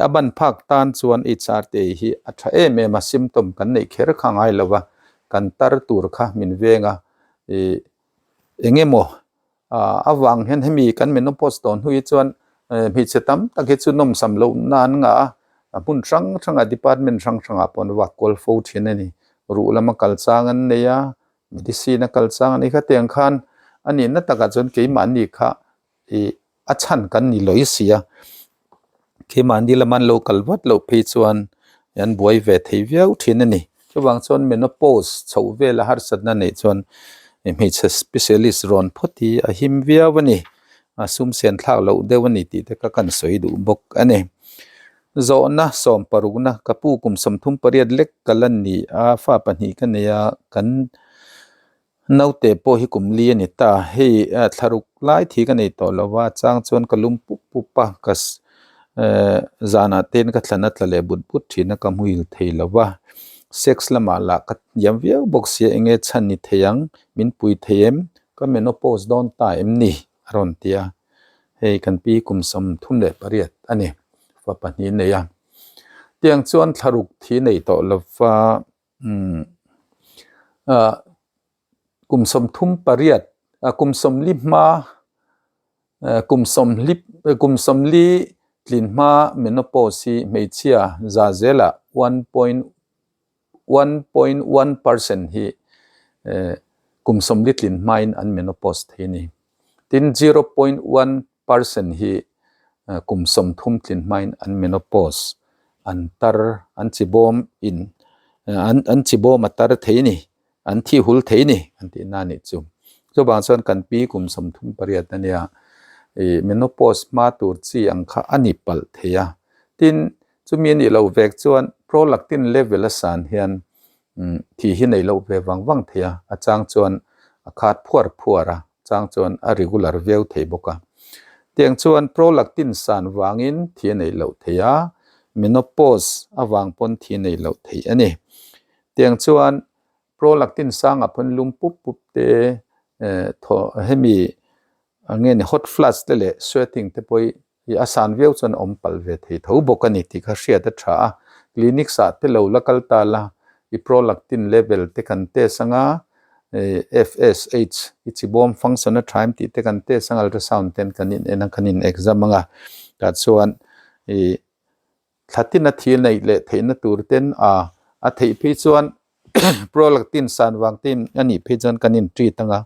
a ban phak tan chuan HRT hi a tha em em a, symptom kan neih kher kha ngai lo va, kan tar tur kha min veng a, ih eng emaw avang hian hemi kan menopause tawh hnu hi chuan hmeichhe tam tak hi chu nawmsam loh na an ngah a, a hmun hrang hrangah department hrang hrangah pawh an vak kual fo thin a ni. Ruh lama kal chang an nei a, Medicine a kal chang a ni kha tiang khan a nihna takah chuan keimahni kha ih a chhan kan ni lawi si a, keimahni lama an lo kal vat loh phei chuan an buai ve thei viau thin a ni. Chuvang chuan menopause chhoh vela harsatna neih chuan hmeichhe specialist rawn phawt hi a him viau a ni, a sum sen thlak loh deuh a ni tih te kha kan sawi duh bawk a ni. Zawhna 60na ka pu kum 38 lek ka la ni a, fa pahnih ka nei a, kan Naute pawh hi kum li a ni ta. Hei thlaruk lai thi ka nei tawh lo va, chang chuan ka lum pup pup a, ka zanah ten ka thlan a tla leh but but thin a, ka hmuil thei lo va. Sex lamah lah ka thiam viau bawk sia, enge chhan ni thei ang, min pui thei em, ka menopause dawn ta em ni? a rawn ti a. Hei kan pi kum 38 a ni, fa pahnih nei a. Tiang chuan thlaruk thi nei tawh lo va. Umm ah kum 38 ah kum 40 hma ah kum 40 kum 40 tlin hma menopause hi hmeichhia za zelah 1.1.1 percent hi eh kum 40 tlin hmain an menopause thei a ni. Tin 0.1 percent hi kum 30 tlin hmain an menopause an tar an chi bawm in an an chi bawm a tar thei a ni an thi hul thei a ni an tih na nih chu. Chuvang chuan kan pi kum 38 a nia ih menopause hma tur chi ang kha a ni palh thei a. Tin chumi a nih loh vek chuan prolactin level a san hian thi hi nei loh ve vang vang thei a, a chang chuan a khat phuar phuar a, chang chuan a regular viau thei bawk a. Tiang chuan prolactin san vangin thi a nei loh thei a, menopause avang pawn thi a nei loh thei a ni. Tiang chuan prolactin sangah pawn lum pup pup te thaw hemi nge ni hot flush te leh sweating te pawh hi I a san viau chuan awm palh ve thei tho bawk a ni tih kha hriat a tha a. Clinics ah te lo la kal ta la, i prolactin level te kan test anga, FSH, i chibawm function a tha em tih te kan test anga ultrasound ten kan in en a, kan in exam anga. Tah chuan i thlatin a thil neih leh theihna tur ten a a theih phei chuan prolactin san vang te in a nih phei chuan kan in treat anga.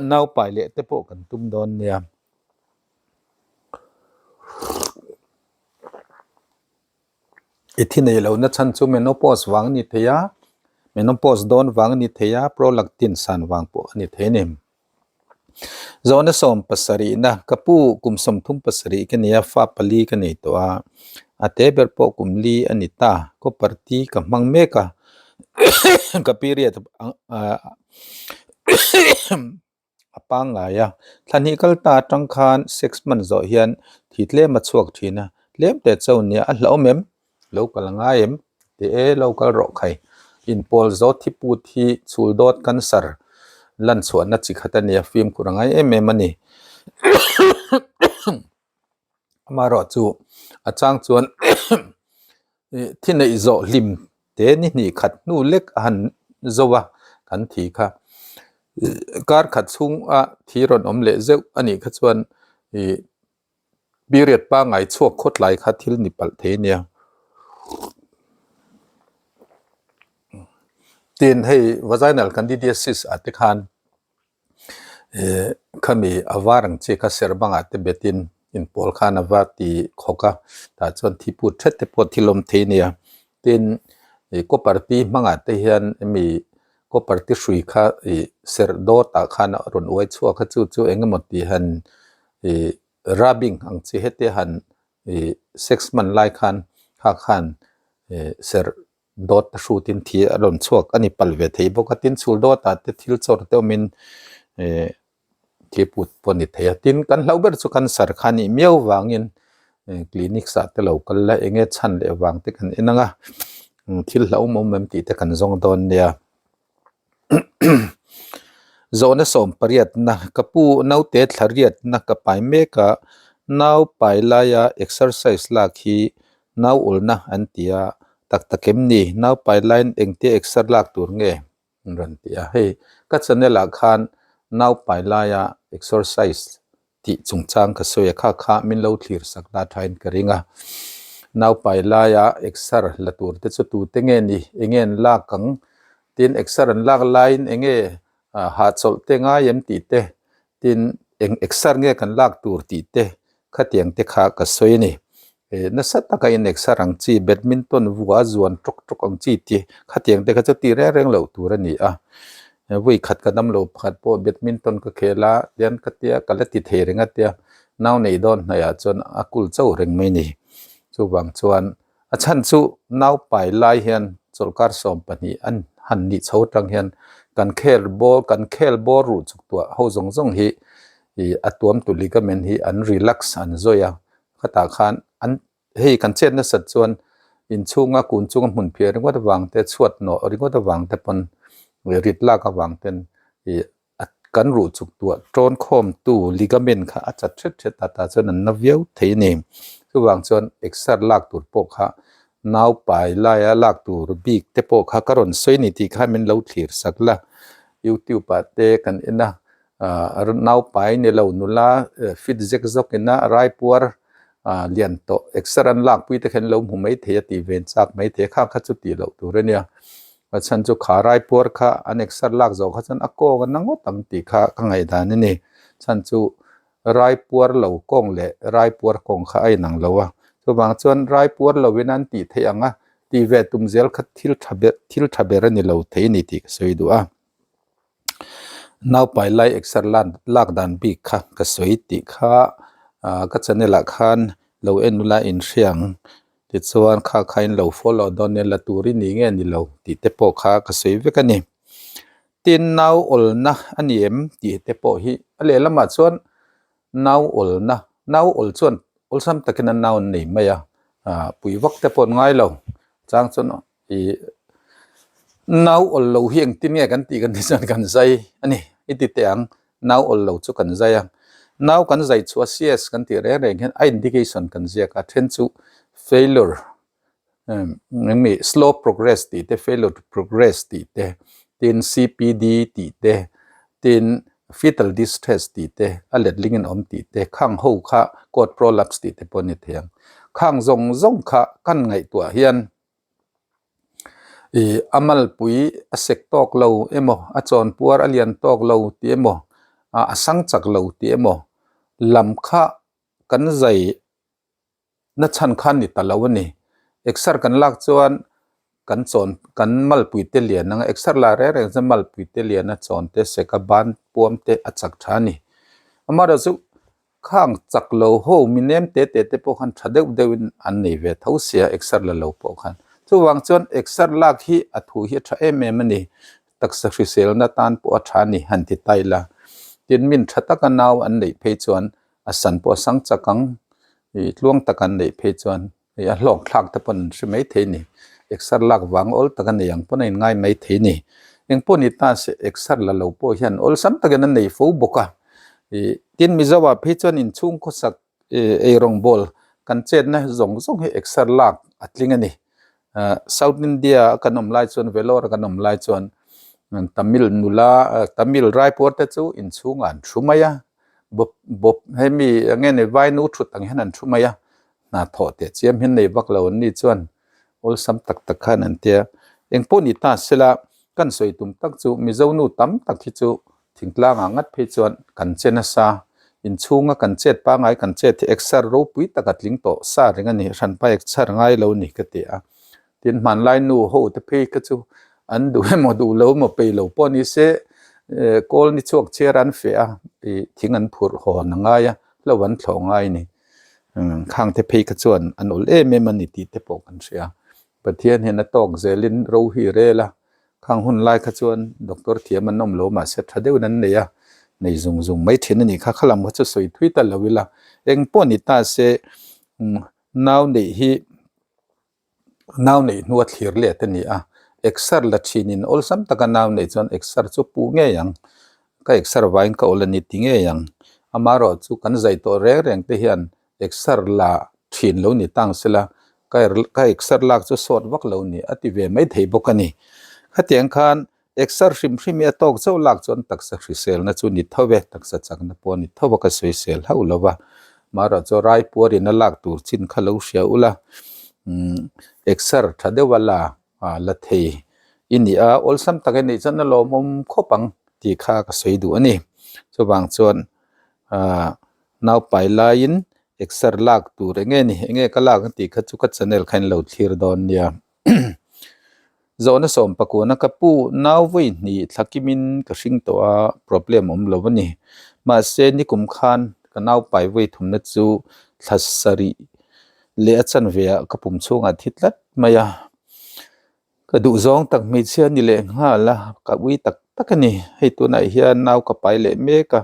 Naupai leh te pawh kan tum dawn nia. I thi nei lohna chhan chu menopause vang a ni thei a, menopause dawn vang a ni thei a, prolactin san vang pawh a ni thei a ni. Zawhna 70 na, ka pu kum 37 ka nia, fa pali ka nei tawh a, a te ber pawh kum li a ni ta, copper T ka hmang mek a, ka period a pangngai a, thla hnih kal ta atang khan sex hman zawh hian thi tlem a chhuak thin a, tlem te cho nia a hlauhawm em? Lo kal ngai em? Ti e lo kal rawh khai. Inpawl zawt thi put hi chhul dawt cancer lan chhuahna chi khat a nia, fimkhur a ngai em em a ni. Amaherawh chu a chang chuan thi neih zawh hlim te ni hnih khat hnu lek a han zo a kan thi kha. Kar khat chhunga thi rawn awm leh zeuh a nih kha chuan ih period pangngai chhuak khawt lai kha thil ni palh thei a nia. Tin hei vaginal candidiasis ah te khan Eh khami a var ang chi kha ser bangah te betin inpawl khan a va ti khawk a tah chuan thi put thet te pawh thil awm thei a nia tin ih copper ti hmangah te hian hemi copper ti hrui kha ih serh dawt ah khan a rawn uai chhuak a chu chu eng emaw tih han ih rubbing ang chi heti han ih sex hman lai khan kha khan ih serh Dawt a hrutin thi a rawn chhuak a ni palh ve thei bawk a, tin chhul dawtah te thil chawr te awmin eh thi put pawh a ni thei a, tin kan hlauh ber chu cancer kha a nih miau vangin clinic ah te lo kal la eng nge chhan leh vang te kan en ang a, thil hlauhawm awm em tih te kan zawng dawn nia. Zawhna 18 na ka pu naute thla riatna ka pai mek a, nau pai laia exercise lak hi nau ulna an ti a, tak tak em ni? Nau pai laiin engtia exer lak tur nge? An rawn ti a, hei ka channel ah khan nau pai laia exercise tih chungchang ka sawi a, kha kha min lo thlir sak la thain ka ring a. Naupai laia exer la tur te chu tute nge ni? Enge an lak ang? Tin exer an lak laiin enge hahchawlh te ngai em tih te, tin eng exer nge kan lak tur tih te khatiang te kha ka sawi a ni. Nasa taka in exer ang chi badminton vua zuan tawk tawk ang chi te khatiang te kha chu ti reng reng loh tur a ni a. Vawi khat ka dam lo pakhat pawh badminton ka khel a tian ka tia ka la ti thei reng a tia nau nei dawn hnaihah chuan a kul chauh reng mai ni. Chuvang chuan a chhan chu nau pai lai hian chawlhkar 12 an han nih chho atang hian kan khel bawr kan khel bawr ruh chuk tuah ho zawng zawng hi ih a tuam tu ligament hi an relax an zawi a khatah khan an hei kan chet nasat chuan inchhunga kun chunga hmun phiah ringawt avang te chhuat nawh ringawt avang te pawn rit lak avang ten ih a kan ruh chuk tuah tawn khawm tu ligament kha a chat hret hret a tah chuan an na viau thei a ni. Chuvang chuan exer lak tur pawh kha nau pai laia lak tur bik te pawh kha ka rawn sawi a ni tih kha min lo thlir sak la. Youtube ah te kan en a ah nau pai ni lo nula fit zek zawk ina raipuar ah lian tawh exer an lak pui te kha an lo hmu maithei a tih ven chak maithei a kha kha chu tih loh tur a nia. A chhan chu kha raipuar kha an exer lak zawh kha chuan a kawng a na ngawt ang tih kha ka ngaihdan a ni. Chhan chu raipuar lo kawng leh raipuar kawng kha a inang lo a. Chuvang chuan raipuar lovin an tih theih ang a, tih ve tum zel kha thil tha ber thil tha ber a ni lo thei a ni tih ka sawi duh a. Naupai lai exer lak dan bik kha ka sawi tih kha ka channel ah khan lo en ula inhriang. Tichuan kha kha in lo follow dawn nia la tur i ni nge ni lo tih te pawh kha ka sawi vek a ni. Tin nau awlna a ni em tih te pawh hi a lehlamah chuan nau awlna nau awl chuan awlsam takin a nau an nei mai a ah pui vak te pawh an ngai lo chang chuan ih nau awl lo hi engtin nge kan tih kan tih chuan kan zai a ni i ti teh ang nau awl lo chu kan zai a nau kan zai chhuah CS kan tih reng reng hian a indication kan ziak a then chu failure engmi slow progress tih te failure to progress tih te tin C_P_D tih te tin fetal distress tih te a letling in awm tih te khang ho kha cord prolapse tih te pawh a ni thei ang khang zawng zawng kha kan ngaihtuah hian. Ih a malpui a sek tawk lo emaw a chawnpuar a lian tawk lo tih emaw ah a sang chak lo tih emaw lam kha kan zai na chhan kha a ni ta lo a ni. Exer kan lak chuan kan chawn kan malpui te lian ang a exer la reng reng chuan malpui te lian a chawn te sek a ban puam te a chak tha a ni. Amaherawhchu Khang chak lo ho mi nem te te te pawh khan tha deuh deuh in an nei ve tho sia exer la lo pawh khan. Chuvang chuan exer lak hi a thu hi a tha em em a ni. Taksa hriselna tan pawh a tha a ni han ti ta ila. Tin min tha taka nau an neih phei chuan a san pawh a sang chak ang. Ih tluang tak an neih phei chuan hei a hlawk thlak te pawn an hre mai thei a ni. Exer lak vang awl tak a nei ang pawn a inngai mai thei a ni. Engpawh ni ta se exer la lo pawh hian awlsam takin an nei fo bawk a. Ih tin Mizo ah phei chuan inchhung khawsak ih eirawngbawl kan chetna zawng zawng hi exer lak a tling a ni. Ah South India a kan awm lai chuan Vellore a kan awm lai chuan Tamil nula Tamil Raipur te chu inchhungah an thu mai a bawp bawp hemi eng nge ni vainu thut ang hian an thu mai a. Hna thawh teh chiam hian nei vak lo an ni chuan awlsam tak tak khan an tia. Eng pawh ni ta sela kan sawi tum tak chu Mizo nu tam tak hi chu thingtlangah ngat phei chuan kan che nasa. Inchhunga kan chet pangai kan chet hi exer ropui tak a tling tawh sa reng a ni. Hranpa exer ngai lo ni ka ti a. Tin hmanlai nu ho te phei kha chu an duh emaw duh lo emaw peih lo pawh ni se kawl ni chhuak chhiar an feh a ih thing an phurh hawn a ngai a hlo an thlawh ngai a ni. Khang te phei kha chuan an awl em em a ni tih te pawh kan hria. Pathian hian a tawk zelin ro hi rel a, khang hun lai kha chuan doctor thiam an awm lo mahse tha deuhin an nei a, nei zung zung mai thin a nih kha. Kha lam kha chu sawi thui ta lo ila, eng pawh ni ta se nau neih hi Nau neih hnua thlir let a ni a, exer la thinin awlsam taka nau neih chuan exer chu pu ngei ang, ka exer vaiin ka awl a ni ti ngei ang. Amaherawh chu kan zai tawh reng reng te hian exer la thin lo ni tang sela, ka ka exer lak chu sawt vak lo ni a ti ve mai thei bawk a ni. Khatiang khan Exer hrim hrim hi a tawk chauh lak chuan taksa hriselna chu ni tho e, taksa chakna pawh a ni tho a ka sawisel hauh lo va. Marawh chu raipuarin a lak tur chin kha lo hria ula, umm exer tha deuh a la la thei i ni a, awlsam tak i neih chuan a lawmawm khawp ang tih kha ka sawi duh a ni. Chuvang chuan aah naupai laiin exer lak tur eng nge ni, eng nge ka lak ang tih kha chu ka channel kha in lo thlir dawn nia. Zawhna sawm pakuna ka pu nau vawi hnih thla kimin ka hring tawh a problem awm lo a ni. Mahse nikum khan ka nau pai vawi thumna chu thla sarih leh a chanve ah ka pum chhungah thi tlat mai a. Ka duh zawng tak hmeichhia ni leh nghal a, ka ui tak tak a ni. Hei tunah hian nau ka pai leh mek a,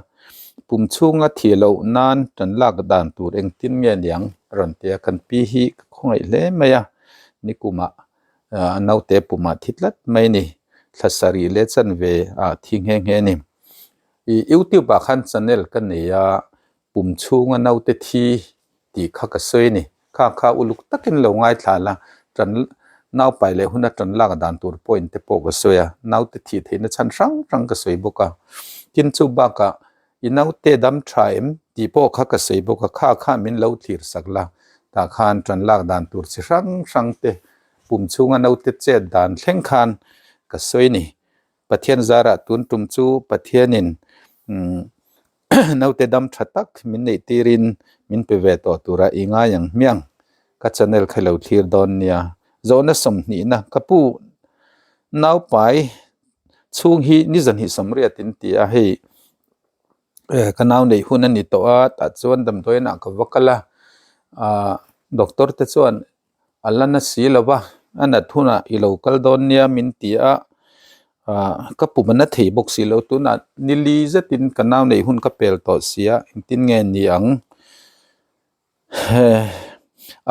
pum chhunga thih loh nan tan lak dan tur engtin nge niang a rawn ti a, kan pi hi ka khawngaih hle mai a, nikumah a naute pumah thi tlat mai a ni, thla sarih leh chanve ah thi nghe nghe a ni. Ih youtube ah khan channel ka nei a, pum chhunga naute thi tih kha ka sawi a ni. Kha kha uluk takin lo ngaithla la, tan naupai leh huna tan lak dan tur point te pawh ka sawi a, naute thih theihna chhan hrang hrang ka sawi bawk a. Tin chu bakah i naute dam tha em tih pawh kha ka sawi bawk a, kha kha min lo thlir sak la, tah khan tan lak dan tur chi hrang hrang te pum chhunga naute chet dan thleng khan ka sawi a ni. Pathian zarah tun tum chu Pathianin naute dam tha tak min neih tirin min pe ve tawh tura i ngai ang hmiang. Ka channel kha lo thlir dawn nia. Zawhna sawmhnihna ka pu naupai chhung hi ni zahnih sawmriat in ti a hei ka nau neih hun a ni tawh a tah chuan damdawiinah ka va kal a ah doctor te chuan A la na si lo va, a nat hunah i lo kal dawn nia min ti a, ah ka pum a na thei bawk si lo. Tunah ni li zetin ka nau neih hun ka pel tawh si a, engtin nge ni ang?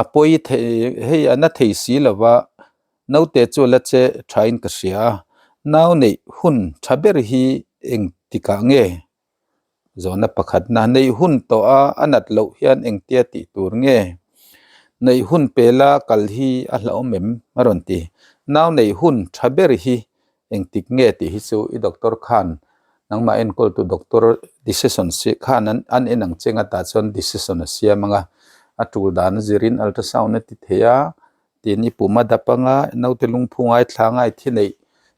A pawi thei hei a na thei si lo va, naute chu a la che thain ka hria a, nau neih hun tha ber hi engtikah nge? Zawhna pakhatna, Neih hun tawh a a nat loh hian engtia tih tur nge? Neih hun pela kal hi a hlauhawm em? a rawn ti. Nau neih hun tha ber hi engtik nge tih hi chu i doctor khan nangmah enkawltu doctor decision si khan an en ang che nga tah chuan decision a siam ang a, a tul dan a zirin ultrasound a ti thei a, Tin, i pum a dap anga naute lungphu ngaithla ngai thi neih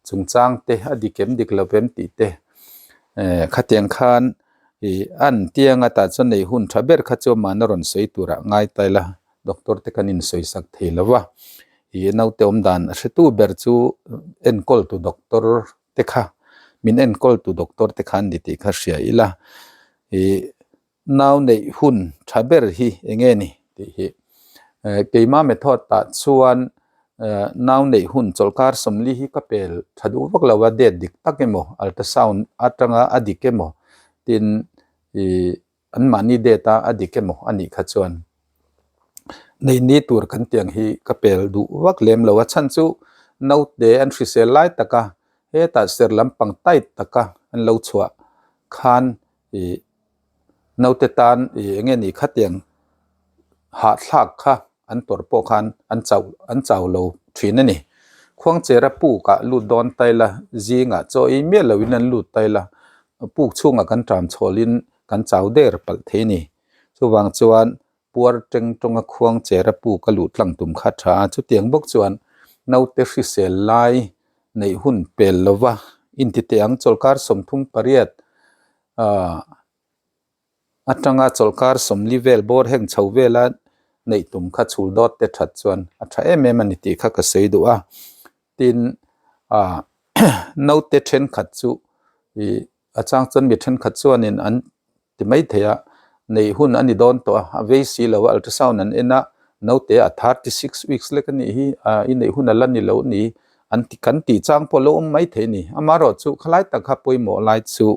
chungchang te a dik em dik lo em tih te eh khatiang khan ih an tiang a tah chuan neih hun tha ber kha chu amahna rawn sawi turah ngai ta ila doctor te khan insawi sak thei lo va, ih naute awm dan a hretu ber chu enkawl tu doctor te kha min enkawl tu doctor te kha an ni tih kha hria ila ih. Nau neih hun tha ber hi eng nge ni tih hi keimah method ah chuan nau neih hun chawlhkar sawmli hi ka pel tha duh vak lo a date dik tak emaw ultrasound atanga a dik emaw tin ih anmahni date a a dik emaw a nih kha chuan neih ni tur kan tih ang hi ka pel duh vak lem lo a chhan chu naute an hrisel lai taka hetah ser lampang tight taka an lo chhuah khan ih naute tan ih eng nge ni khatiang hahthlak kha an tawrh pawh khan an chauh an chau lo thin a ni. Khuangchera puk ah lut dawn ta ila zingah chaw ei miah lo in an lut ta ila puk chhungah kan tram chhawl in kan chau der palh thei a ni. Chuvang chuan puar teng tawnga khuangchera puk a luh tlang tum kha tha a, chutiang bawk chuan naute hrisel lai neih hun pel lova intiteh ang chawlhkar 38 atanga chawlhkar 40 vel bawr heng chho vela neih tum kha chhul dawt te that chuan a tha em em a ni tih kha ka sawi duh a, tin ah naute thenkhat chu ih a chang chuan mi thenkhat chuanin an ti mai thei a, neih hun a ni dawn tawh a, a vei si lo a, ultrasound an en a, naute a 36 weeks lek a nih hi, ah i neih hun a la ni lo a ni, an ti kan tih chang pawh a lo awm mai thei a ni. Amaherawh chu khalai tak kha pawimawh lai chu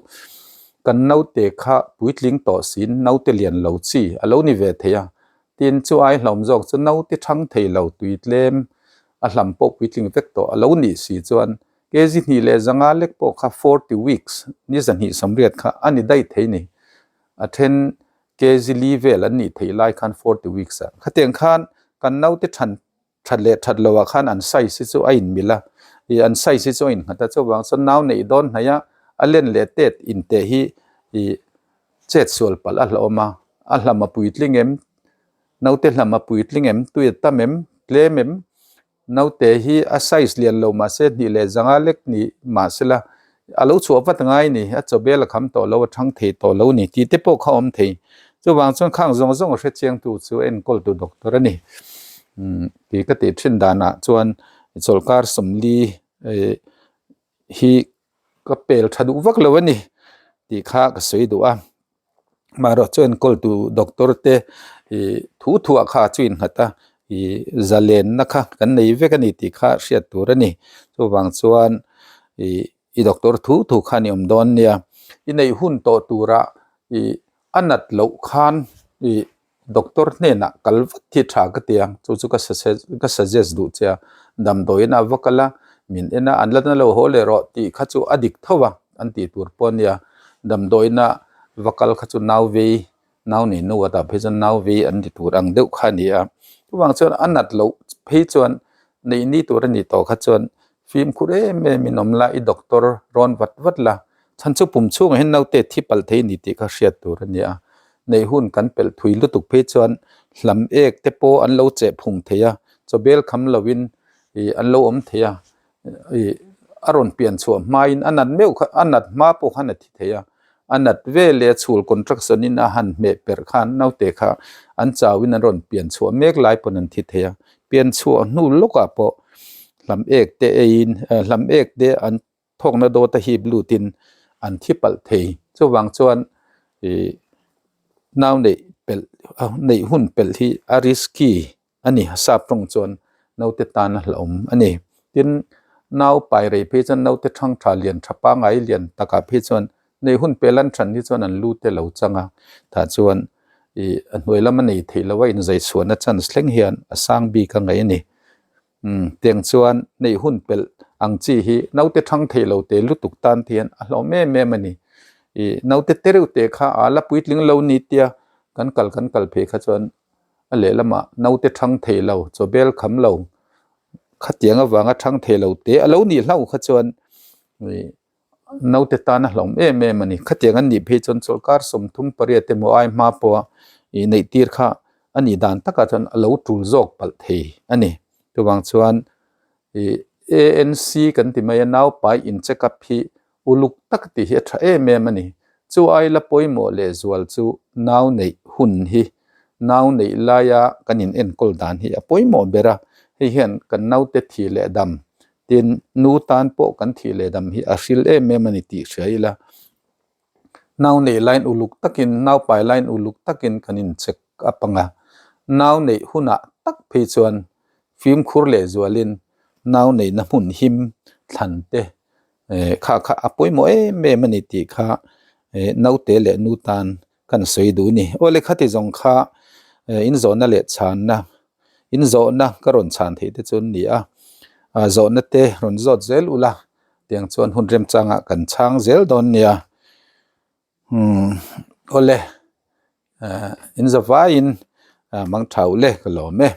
kan naute kha puitling tawh siin naute lian lo chi a lo ni ve thei a, tin chu ai hlawm zawk chu naute thang thei lo tui tlem a hlam pawh puitling vek tawh a lo nih si chuan Kg 2.5 lek pawh kha 40 weeks, ni 280 kha a ni daih thei ni. A then kg li vel an nih theih lai khan 40 weeks ah. Khatiang khan kan naute than that leh that lo ah khan an size hi chu a inmil a, ih an size hi chu a innghat a, chuvang chuan nau neih dawn hnaih a, a len leh tet inteh hi ih chet sual palh a hlauhawm a, a hlam a puitling em, naute hlam a puitling em, tui a tam em, tlem em, Naute hi a size lian lo mahse 2.5 lek ni mahsela a lo chhuah vat ngai ni, a chaw bel a kham tawh lo, a thang thei tawh lo ni tih te pawh kha awm thei. Chuvang chuan khang zawng zawng a hre chiangtu chu enkawltu doctor a ni. Umm tih ka tih thin danah chuan chawlhkar 40 hi ka pel tha duh vak lo a ni tih kha ka sawi duh a. Marawh chu enkawltu doctor te ih thu thuah kha chu innghat a. Ih zalenna kha kan nei vek a ni tih kha hriat tur a ni. Chuvang chuan ih i doctor thu thu khan i awm dawn nia. I neih hun tawh turah ih a nat loh khan ih doctor hnenah kal vat hi tha ka ti a, chu chu ka ka suggest duh che a. Damdawiin a va kal a, min en a, an la na lo haw leh rawh tih kha chu a dik tho a, an tih tur pawh a nia. Damdawiina va kal kha chu nau vei Nau nei nu a tah phei chuan nau vei an ti tur ang deuh kha a ni a, chuvang chuan a nat loh phei chuan neih ni tur a nih tawh kha chuan fimkhur em em in awm la, i doctor rawn vat vat la, chhan chu pum chhungah hian naute thi palh thei a ni tih kha hriat tur a ni a, neih hun kan pelh thui lutuk phei chuan hlam ek te pawh an lo cheh phung thei a, chawbel kham lovin ih an lo awm thei a, ih a rawn pian chhuah hmain a nat meuh kha a nat hma pawh khan a thi thei a a nat vel leh a chhul contraction in a han hmeh perh khan naute kha an chau in an rawn pian chhuah mek lai pawn an thi thei a pian chhuah hnu lawkah pawh hlam ek te eiin hlam ek te an thawkna dawt a hip lut in an thi palh thei chuvang chuan ih nau neih pelh neih hun pelh hi a risky a ni. Sap tawng chuan naute tan a hlauhawm a ni. Tin, nau pai rei phei chuan naute thang tha lian tha pangai lian takah phei chuan nei hun pel an than hi chuan an lu te lo chang a. Tah chuan ih a hnuai lama nei theih loh a inzai chhuahna chance thleng hian a sang bik a ngaih a ni. Umm tiang chuan nei hun pelh ang chi hi naute thang theih lo te lutuk tan te hian a hlauhawm em em a ni. Ih naute te reuh te kha a la puitling lo ni tia kan kal kan kal phei kha chuan a lehlamah naute thang thei lo, chawbel kham lo, khatiang avanga thang thei lo te a lo nih hlauh kha chuan ih naute tan a hlawm em em a ni. Khatiang an nih phei chuan chawlhkar 38 emaw ai hma pawha ih neih tir kha a nih dan takah chuan a lo tul zawk palh thei a ni. Chuvang chuan ih ANC kan ti mai a, naupai in check up hi Uluk tak tih hi a tha em em a ni. Chu ai la pawimawh lehzual chu nau neih hun hi, nau neih laia kan in enkawl dan hi a pawimawh ber a. Hei hian kan naute thih leh dam, tin nu tan pawh kan thih leh dam hi a hril em em a ni tih hria ila. Nau neih laiin uluk takin, nau pai laiin uluk takin kan in check up ang a. Nau neih hunah tak phei chuan fimkhur lehzualin nau neihna hmun him thlan te eh kha kha a pawimawh em em a ni tih kha eh naute leh nu tan kan sawi duh a ni. Aw le khati zawng kha eh inzawhna leh chhanna inzawhna ka rawn chhan theih te chu an ni a, ah zawhna te rawn zawt zel ula tiang chuan hun remchangah kan chhang zel dawn nia. Umm aw le eh inzawvaiin mang tha u le ka lawm e.